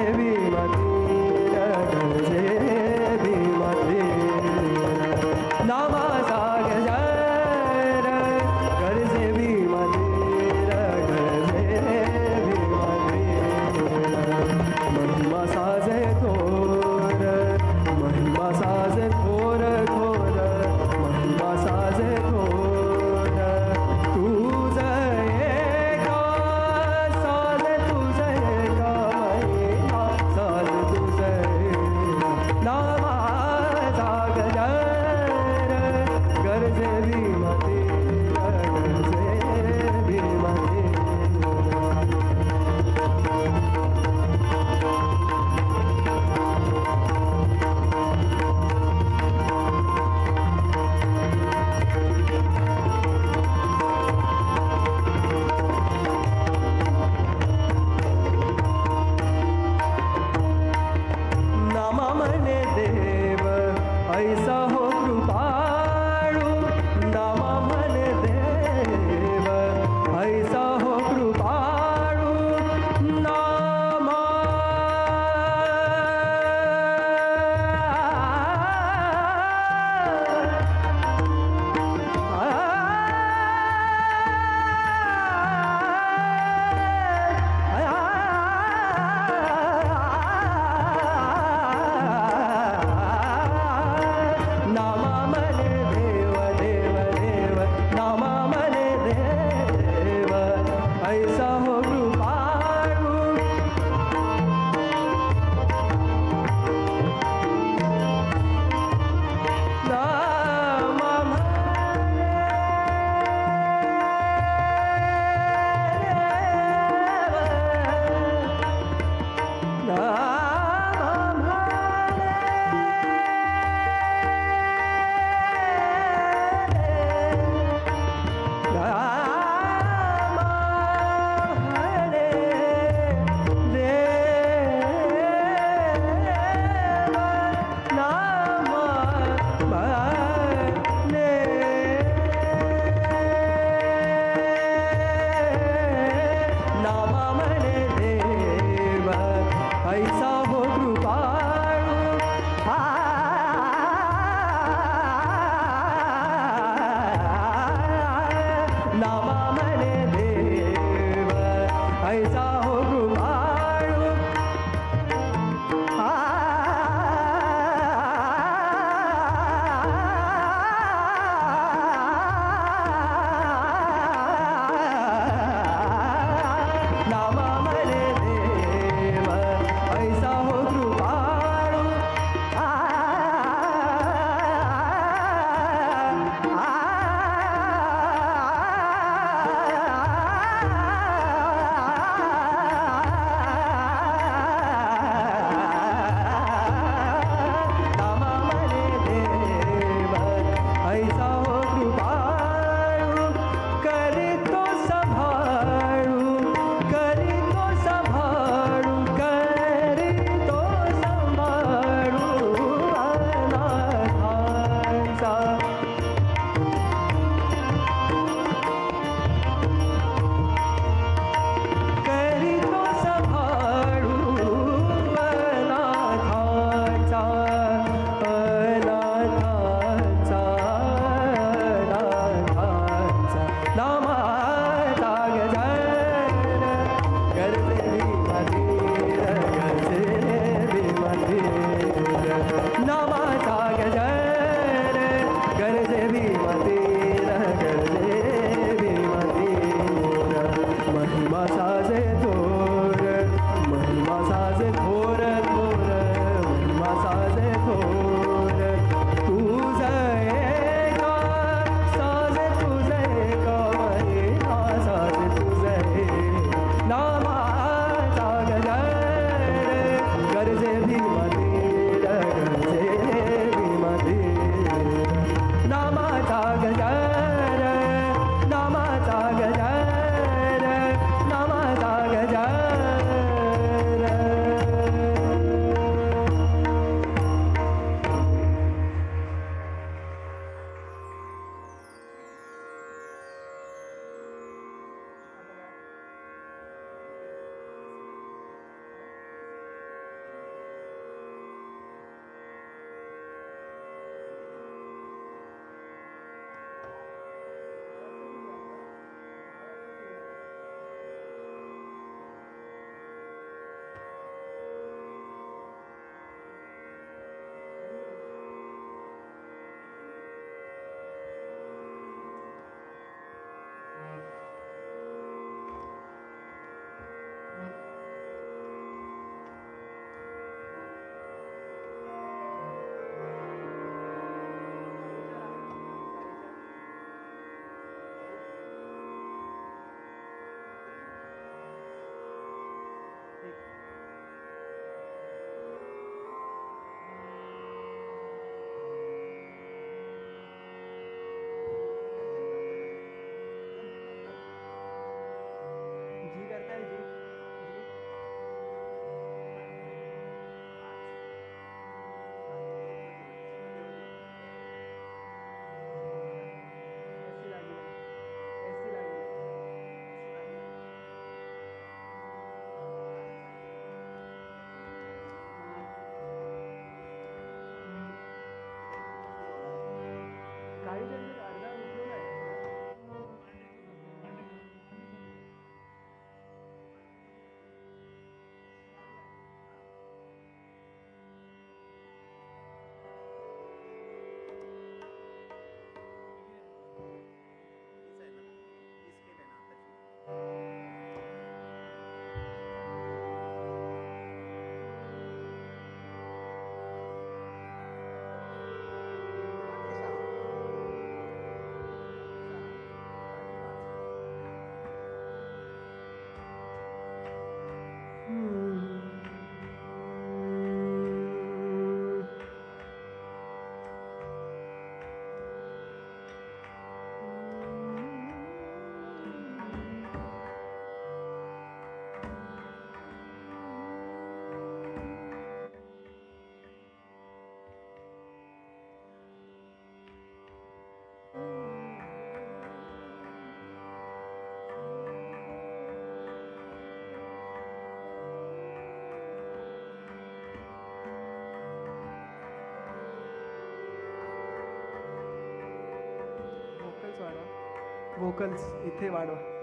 वोकल्स इथे वाढवा.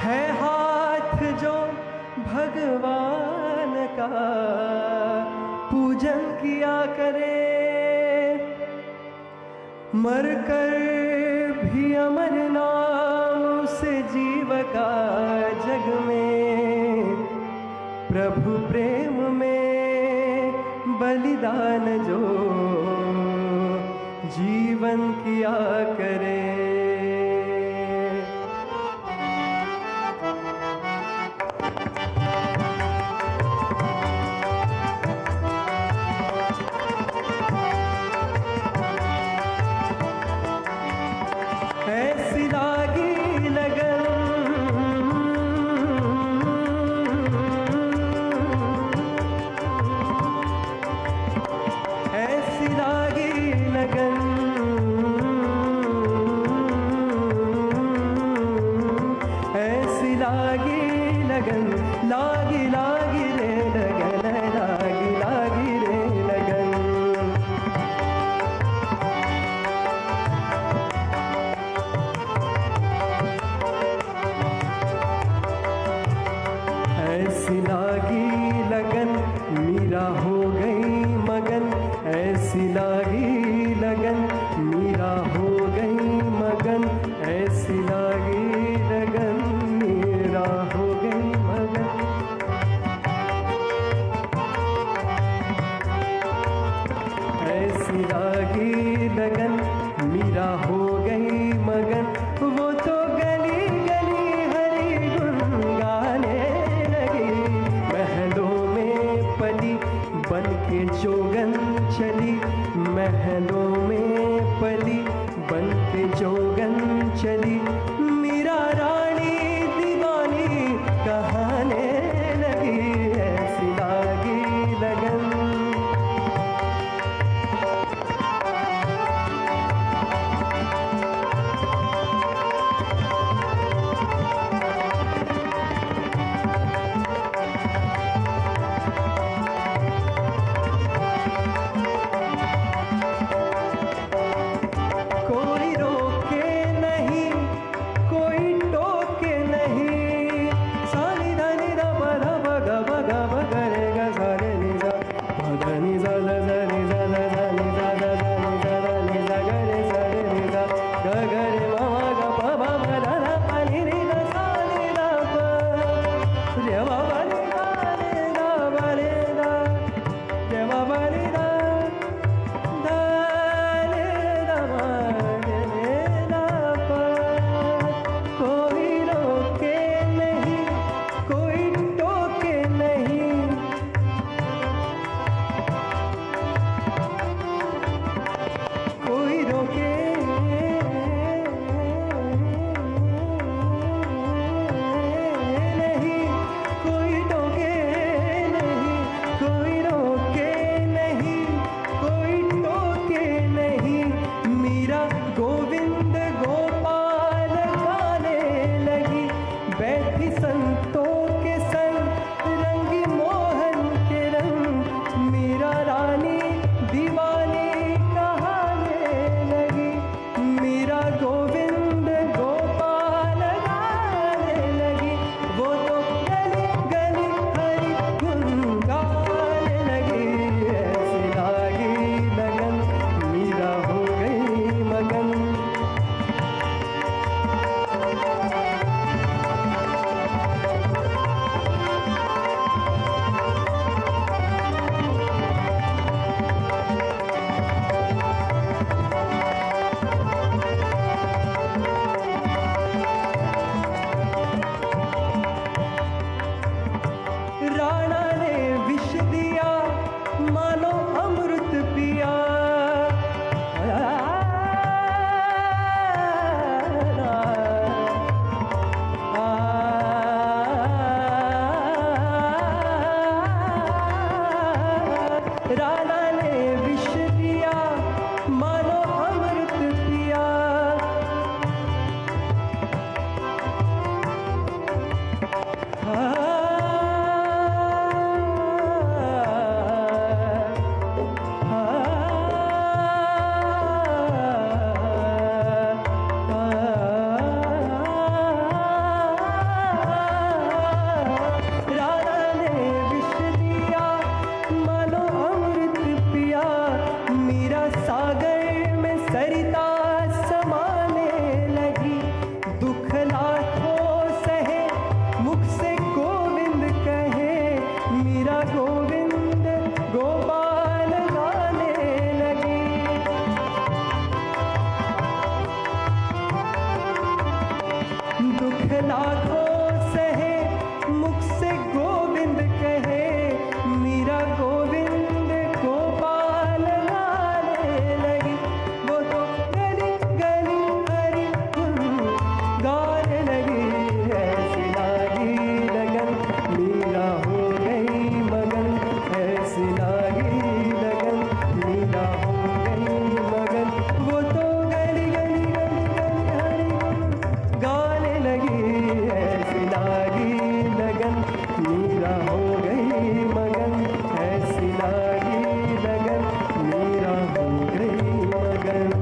है हाथ जो भगवान का पूजन किया करे, मर कर भी अमर नाम उस जीव का जग में, प्रभु प्रेम में बलिदान जो जीवन किया करे। ऐसी लागी लगन, ऐसी लागी लगन, ऐसी लागी लगन, लागी लागी रे लगन, लागी लागी रे लगन। ऐसी लागी लगन मीरा हो गई मगन, ऐसी लागी लगन मीरा हो गई मगन, ऐसी लागी लगन मीरा हो गई मगन। ऐसी लागी लगन मीरा हो गई मगन, वो तो गली गली हरि गुण गाने लगी, महलों में पली बन के जोगन चली, महलों में पली बन के जोगन चली, मीरा रानी दीवानी कहाने लगी, ऐसी लागी लगन। कोई रोके नहीं कोई दुख लाखों सहे, मुख से गोविंद कहे, मीरा गोविंद गोपाल गाने लगी। वो तो गली गली हरि धुन गाने लगी। ऐसी लागी लगन मीरा हो गई मगन, ऐसी लागी लगन मीरा हो गई मगन। वो तो गली गली गली गली हरि धुन गाने लगी। ऐसी लागी लगन मीरा हो गई मगन, ऐसी लागी लगन मीरा हो गई मगन।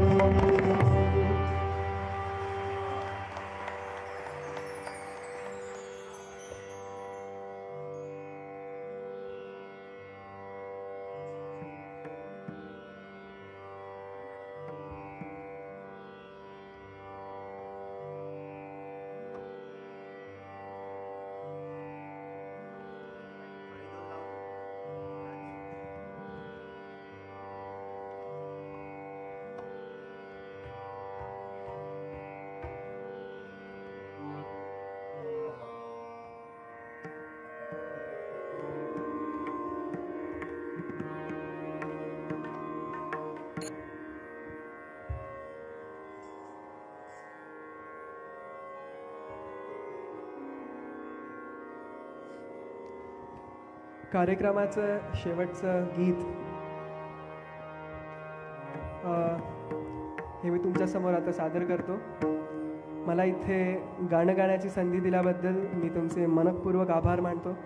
कार्यक्रमाचं शेवटचं गीत हे मी तुमच्यासमोर आता सादर करतो. मला इथे गाणं गाण्याची संधी दिल्याबद्दल मी तुमचे मनःपूर्वक आभार मानतो.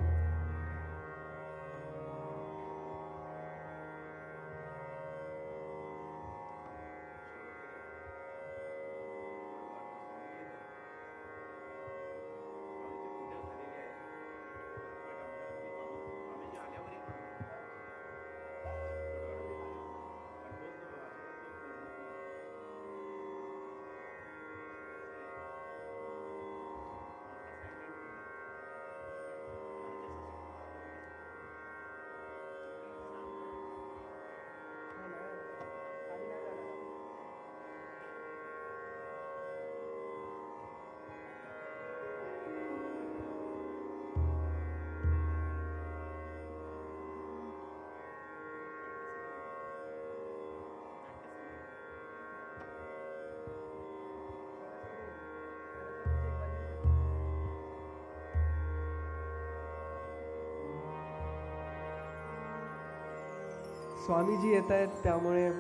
स्वामीजी येत आहेत त्यामुळे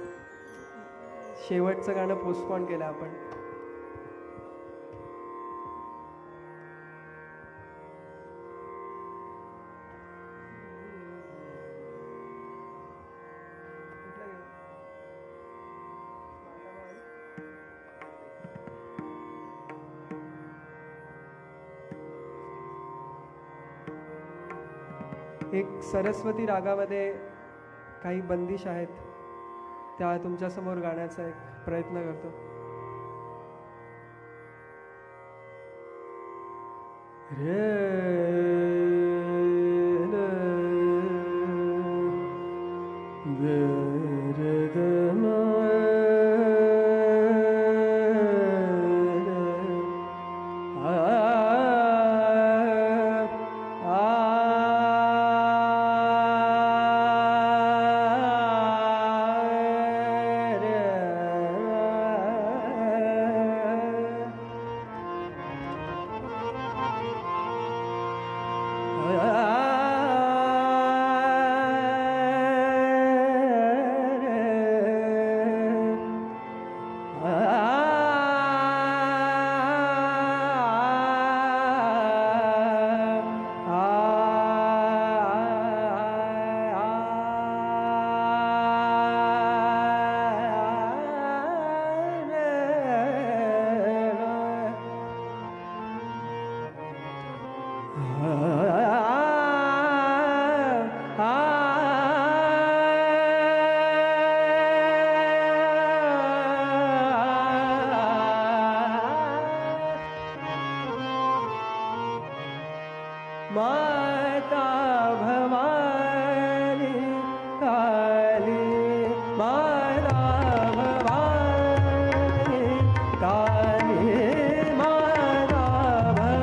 शेवटचं गाणं पोस्टपॉन केलं आपण. एक सरस्वती रागामध्ये काही बंदिश आहेत त्या तुमच्यासमोर गाण्याचा एक प्रयत्न करतो. रे माता भवानी काली, माता भवानी काली, माता भवानी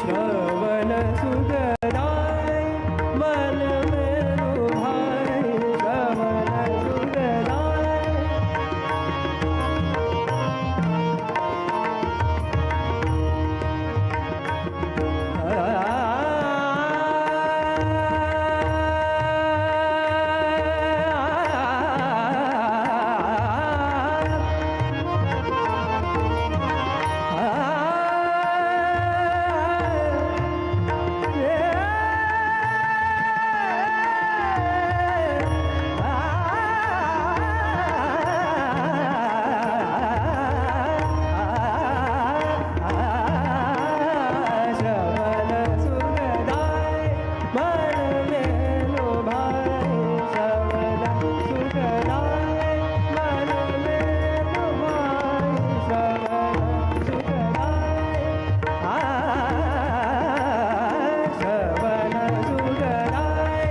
श्रवण सुखदाय मन में लुभाए श्रवण सुखदाय। श्रवण सुखदाय मन में लुभाए श्रवण सुखदाय मन में लुभाए श्रवण सुखदाय श्रवण सुखदाय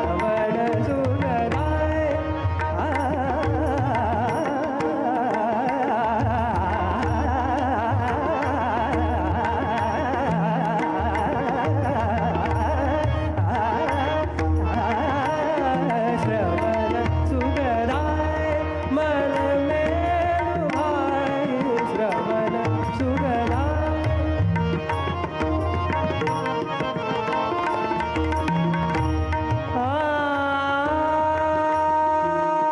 श्रवण सुखदाय श्रवण सुखदाय मन में लुभाए श्रवण सुखदाय। श्रवण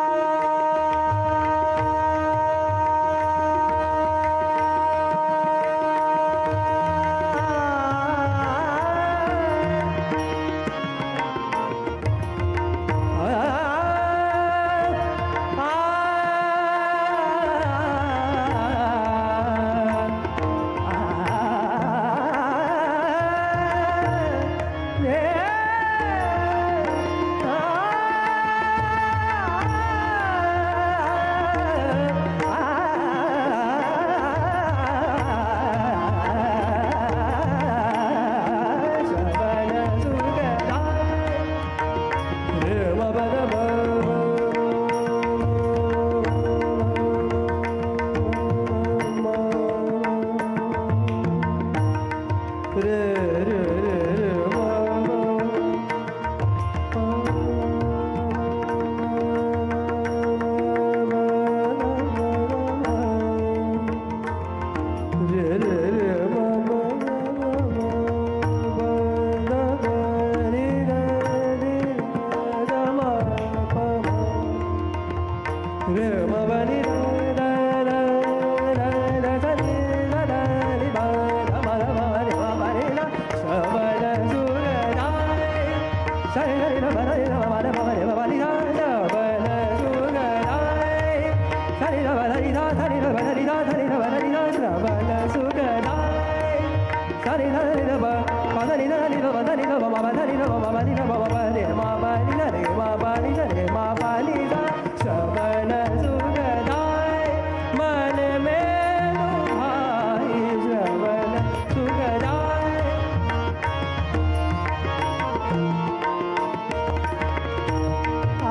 सुखदाय रे रे रे रे रे रे म म म म ब the रे रे रे the म प म रे म ब नि रे रे रे रे रे स रे र र रे ब the म र म रे म ब रे द श्रवण सुखदाय स रे रे र ब रे र म रे म रे म ब नि द श्रवण सुखदाय स रे र ब रे द स रे र ब रे द स रे र ब रे द श्रवण सुखदाय स रे र रे र ब प द नि the नि the ब the नि the ब म ब the नि the ब म ब नि the ब ब रे म ब नि the रे म ब नि the रे म ब नि the श्रवण सुखदाय मन में लुभाए श्रवण सुखदाय। आ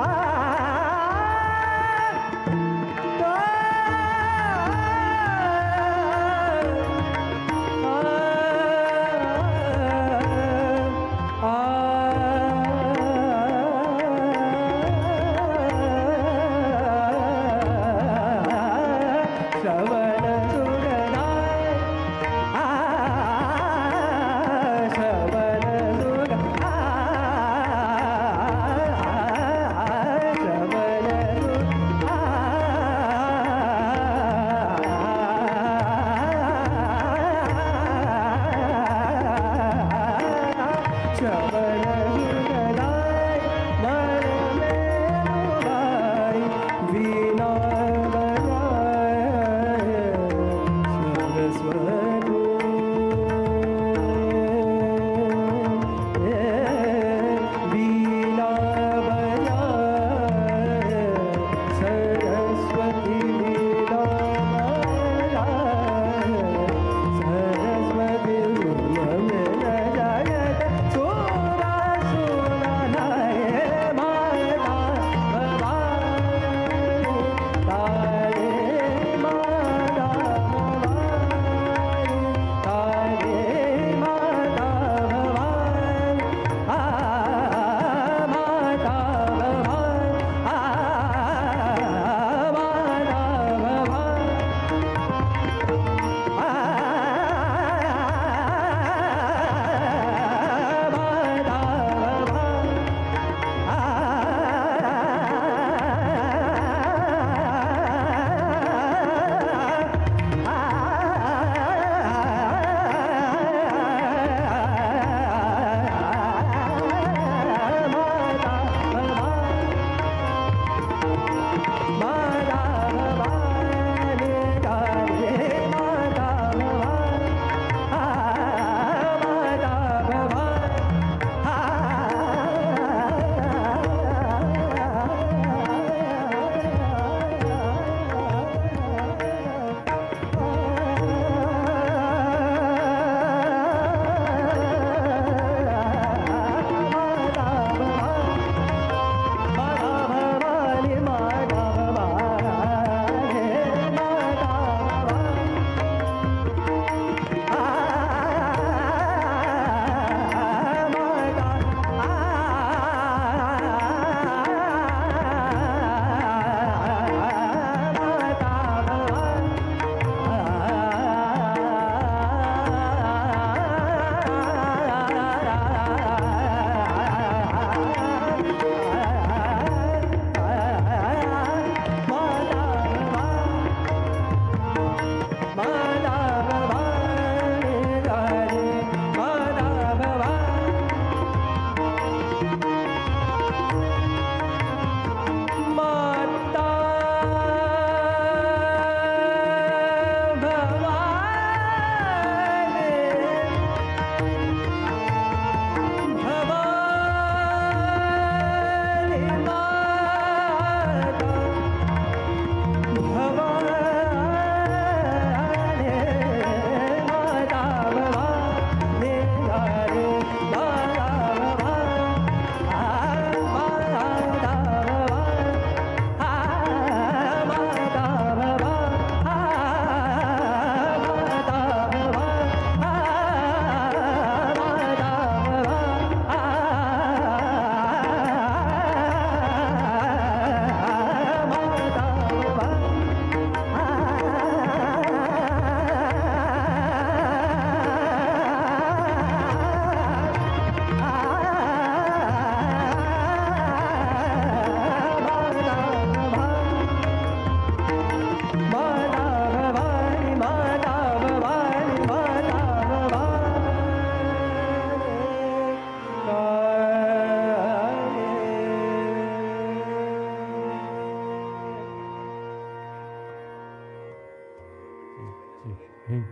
Hey.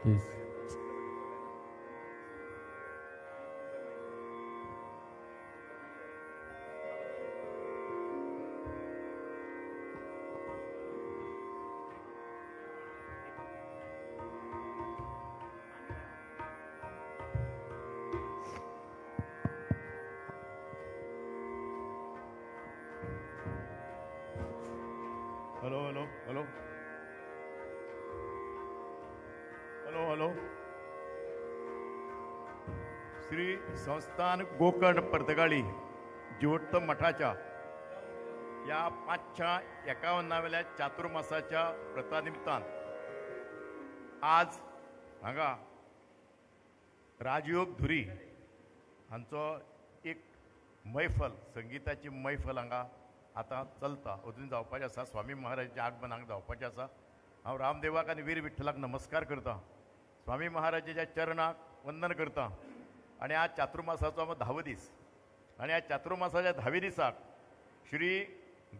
Yes. Hello hello hello hello hello. Shri Sansthan Gokarna Partagali Jivottam मठाच्या या 551व्या चातुर्मासाच्या व्रतानिमित्तान आज हांगा राजयोग धुरी हांचो एक मैफल, संगीताची मैफल हांगा आतां चलता, अजून जावपाचें आसा. स्वामी महाराजाच्या आगमन हांगा जावपाचें आसा. हांव रामदेवाक आनी वीर विठ्ठलाक नमस्कार करता, स्वामी महाराजाच्या चरणाक वंदन करता. आनी आज चातुर्मासाचो आमकां 10वो दीस आनी ह्या चातुर्मासाच्या 10व्या दिसाक श्री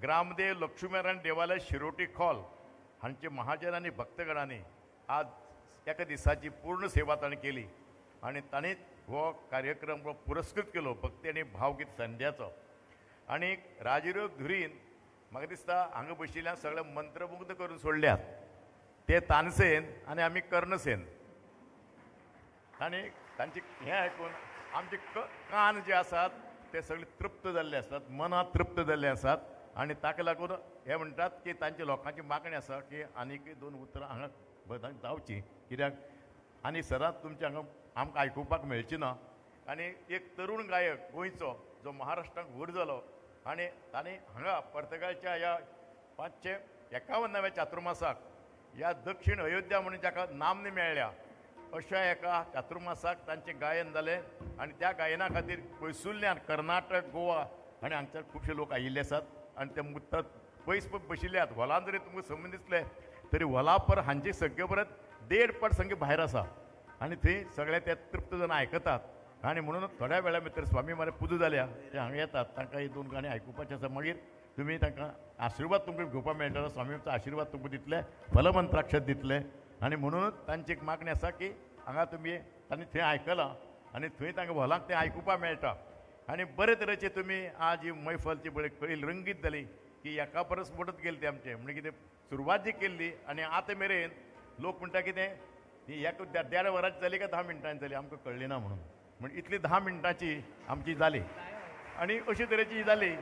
ग्रामदेव लक्ष्मीनारायण देवालय शिरोटी खोल हांचे महाजन आनी भक्तगणांनी आज एका दिसाची पूर्ण सेवा ताणें केली आनी ताणें हो कार्यक्रम पुरस्कृत केलो भक्ती आनी भावगीत संध्याचो. आनी राजयोग धुरीन म्हाका दिसता हांगा बशिल्ल्यान सगळे मंत्रमुग्ध करून सोडल्यात. ते तानसेन आनी आमी कर्णसेन. आनी तांचे हें आयकून आमचे कान जे आसात ते सगळे तृप्त जाल्ले आसात, मनां तृप्त जाल्ले आसात. आनी ताका लागून हे म्हणटात की तांचे लोकांची मागणी आसा की आनीक 2 उतरां हांगा जावची, कित्याक आनी सदांच तुमचे हांगा आमकां आयकुपाक मेळची ना. आनी एक तरूण गायक गोंयचो जो महाराष्ट्राक व्हड जालो आनी ताणें हांगा पर्तगाळच्या ह्या 551व्या चातुर्मासाक ह्या दक्षिण अयोध्या म्हणून जाका नामने मेळ्ळ्या अशा एका चातुर्मासाक तांचें गायन जालें. आनी त्या गायना खातीर पयसुल्ल्यान कर्नाटक, गोवा आनी हांगच्यान खुबशे लोक आयिल्ले आसात आनी ते मुद्दा पयस बशिल्ले आसात. हॉलान जरी तुमकां समज दिसलें तरी हॉला पर हांचे संख्ये परत 1.5 पट संख्ये भायर आसा आनी थंय सगळे ते तृप्त जावन आयकतात. आनी म्हणून थोड्या वेळा भितर स्वामी महाराज पुजा जाल्या ते हांगा येतात, तांकां ही 2 गाणी आयकुपाचें आसा. मागीर तुमी तांकां आशिर्वाद तुमकां घेवपाक मेळटलो, स्वामीचो आशिर्वाद तुमकां दितले, फलमंत्राक्षर दितले. आनी म्हणूनच तांची एक मागणी आसा की हांगा तुमी तांणी थंय आयकलां आनी थंय तांकां हॉलाक तें आयकुपाक मेळटा. आनी बरे तरेचे तुमी आज ही मैफलची पळय कळी रंगीत जाली की एका परस मोडत गेली ते आमचें म्हणजे कितें सुरवात जी केल्ली आनी आतां मेरेन लोक म्हणटा कितें ही एक 1.5 वरांची जाली काय 10 मिनटांनी जाली आमकां कळ्ळी ना म्हणून, म्हणजे इतली 10 मिनटांची आमची जाली आनी अशे तरेची जाली.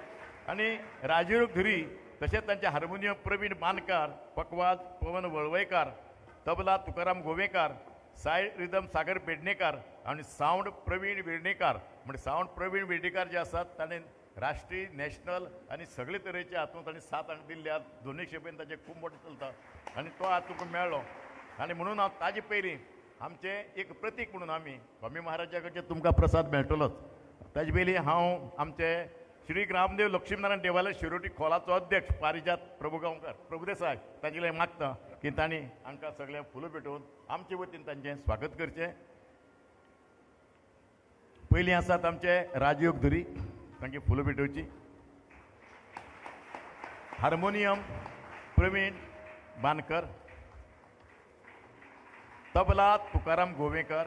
आनी राजयोग धुरी तशेंच तांचे हार्मोनियम प्रवीण बांदकार, पकवाज पवन वळवयकार, तबला तुकाराम गोवेकार, सायड रिदम सागर पेडणेकार आनी सावंड प्रवीण वेर्णेकार. म्हणजे सावंड प्रवीण वेर्णेकार जे आसात ताणें राष्ट्रीय, नॅशनल आनी सगळे तरेचे हातूंत ताणें 7 अंक दिल्ले आसात. दोनूय खेपेन ताचें खूब मोटें चलता आनी तो आज तुमकां मेळ्ळो. आनी म्हणून हांव ताजे पयलीं आमचें एक प्रतीक म्हणून आमी स्वामी महाराजा कडचे तुमकां प्रसाद मेळटलोच. ताजे पयलीं हांव आमचे श्री ग्रामदेव लक्ष्मीनारायण देवालय शिरोटी खोलाचो अध्यक्ष पारिजात प्रभुगांवकर प्रभुदेसाय तांचे कडेन मागता की तांणी हांकां सगळ्यांक फुलां पेटोवन आमचे वतीन तांचें स्वागत करचें. पयलीं आसात आमचे राजयोग धुरी, तांची फुलां पेटोवची. हार्मोनियम प्रवीण बांदकर, तबला तुकाराम गोवेकर,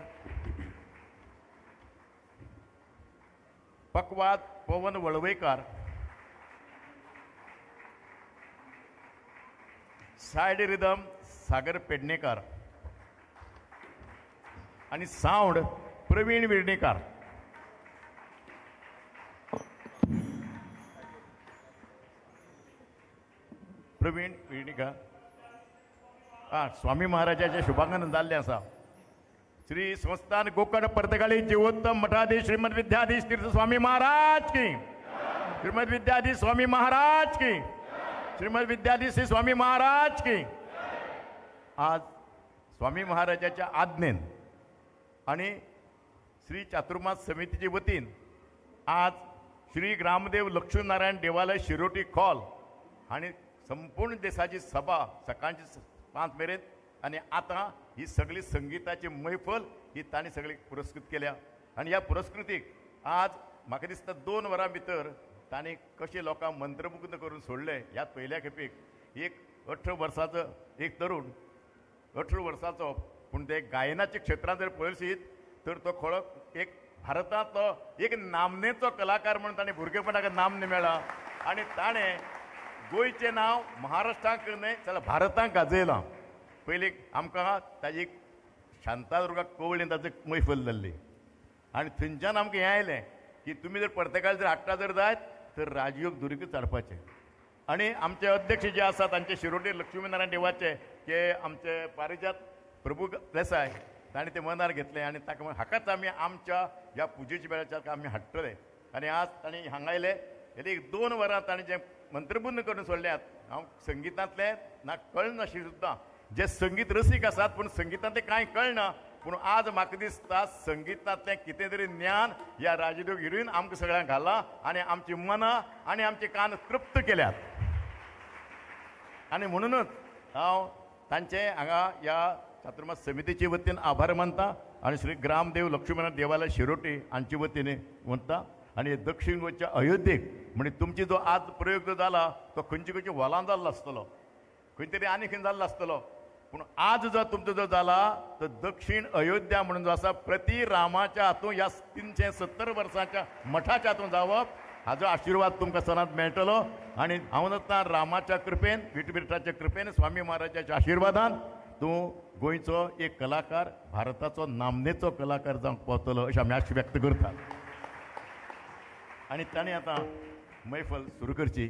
पकवाद पवन वळवयकार, सायड रिदम सागर पेडणेकार आनी सावंड प्रवीण वेर्णेकार. प्रवीण वेर्णेकार हा स्वामी महाराजाचे शुभांगन जाल्लें आसा. श्री संस्थान गोकर्ण पर्तगाळी जीवोत्तम मठाधीश श्रीमद विद्याधीश तीर्थ स्वामी महाराज की, श्रीमद विद्याधीश स्वामी महाराज की, श्रीमद विद्याधीश श्री स्वामी महाराज की. आज स्वामी महाराजाच्या आज्ञेन आणि श्री चातुर्मास समितीचे वतीन आज श्री ग्रामदेव लक्ष्मीनारायण देवालय शिरोटी खोल आणि संपूर्ण देशाची सभा सकाळची 5 मेरेन आनी आतां ही सगळी संगीताची मैफल ही तांणी सगळी पुरस्कृत केल्या. आनी ह्या पुरस्कृतीक आज म्हाका दिसता 2 वरां भितर तांणी कशें लोकांक मंत्रमुग्ध करून सोडलें. ह्या पयल्या खेपेक एक 18 वर्साचो एक तरुण 18 वर्सांचो, पूण ते गायनाच्या क्षेत्रांत जर पळयशीत तर तो खरो एक भारतांतलो एक नामनेचो कलाकार म्हणून ताणें भुरगेपणाक नामने मेळ्ळा आनी ताणें गोंयचें नांव महाराष्ट्राक न्हय जाल्यार भारताक गाजयलां. पयलीं आमकां ताजी शांतादुर्गा कवळेन ताची मैफल जाल्ली आनी थंयच्यान आमकां हें आयलें की तुमी जर परतेकार जर हाडटा जर जायत तर राजयोग दुर्गच हाडपाचें. आनी आमचे अध्यक्ष जे आसा तांचे शिरोडे लक्ष्मीनारायण देवाचे जे आमचे पारिजात प्रभू देसाय ताणें तें मनार घेतलें आनी ताका हाकाच आमी आमच्या ह्या पुजेच्या वेळाच्या आमी हाडटले. आनी आज तांणी हांगा आयले जाल्यार एक 2 वरां ताणें जें मंत्रबुद्ध करून सोडल्यात. हांव संगितांतलें ना कळनाशिल्लें सुद्दां, जे संगीत रसीक आसात पूण संगितांतलें कांय कळना, पूण आज म्हाका दिसता संगितांतलें कितें तरी ज्ञान ह्या राजदेव हिरोईन आमकां सगळ्यांक घालां आनी आमची मनां आनी आमचे कान तृप्त केल्यात. आनी म्हणूनच हांव तांचे हांगा ह्या चातुर्मास समितीचे वतीन आभार मानता आनी श्री ग्रामदेव लक्ष्मीनारायण देवालय शिरोटी हांचे वतीन म्हणटा. आनी दक्षिण गोंयच्या अयोध्येक म्हणजे तुमची जो आज प्रयोग जो जाला तो खंयचे खंयचे हॉलान जाल्लो आसतलो, खंय तरी आनी खंय जाल्लो आसतलो, पूण आज जो तुमचो जो जाला तो दक्षिण अयोध्या म्हणून जो आसा प्रति रामाच्या हातून ह्या 370 वर्सांच्या मठाच्या हातून जावप हाजो आशिर्वाद तुमकां सदांच मेळटलो. आनी हांव आतां रामाच्या कृपेन, विठविठाच्या कृपेन, स्वामी महाराजाच्या आशिर्वादान तूं गोंयचो एक कलाकार, भारताचो नामनेचो कलाकार जावंक पावतलो अशें आमी आश व्यक्त करतात. आनी ताणें आतां मैफल सुरू करची.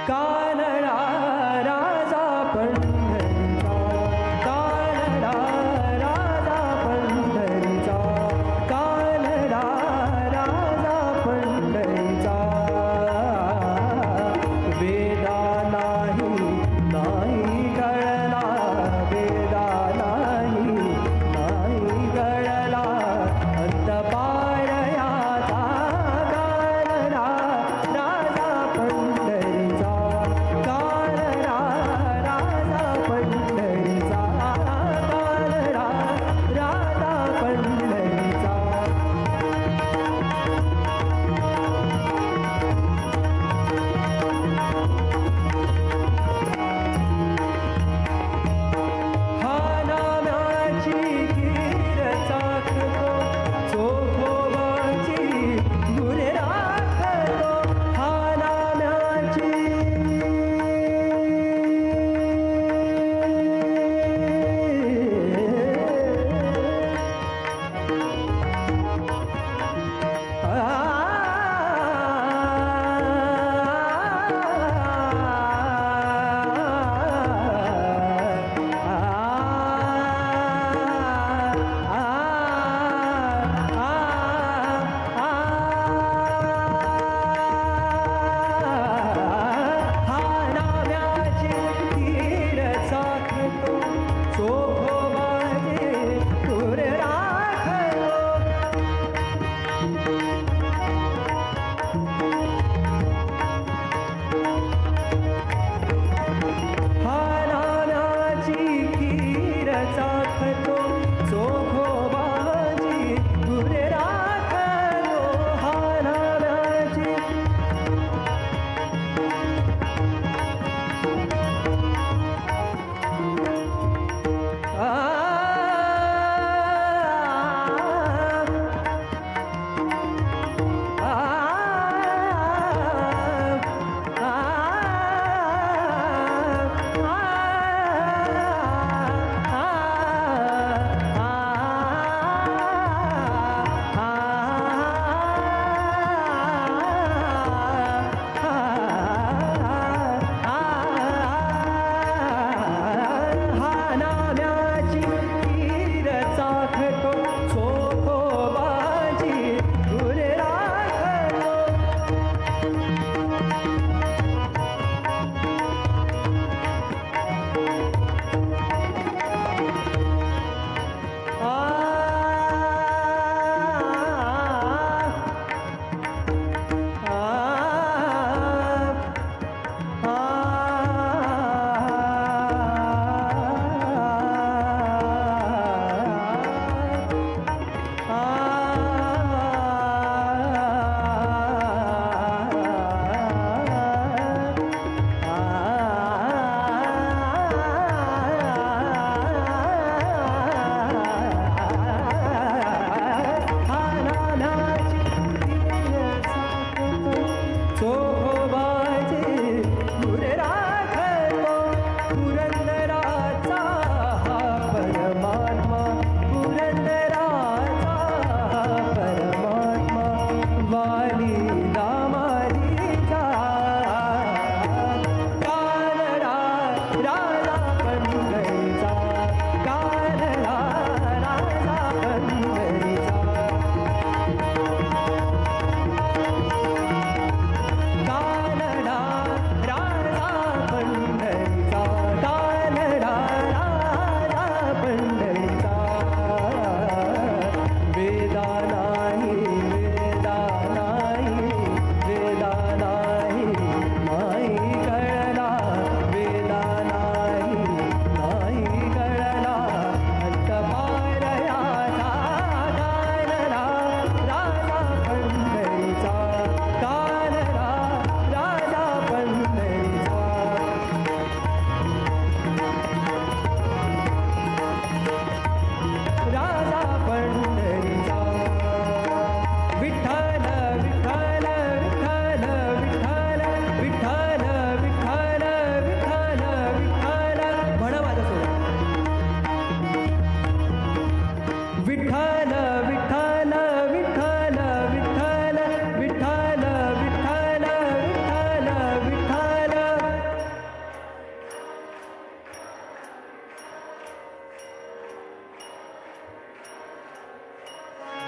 कानडा राजा पंढरीचा, कानडा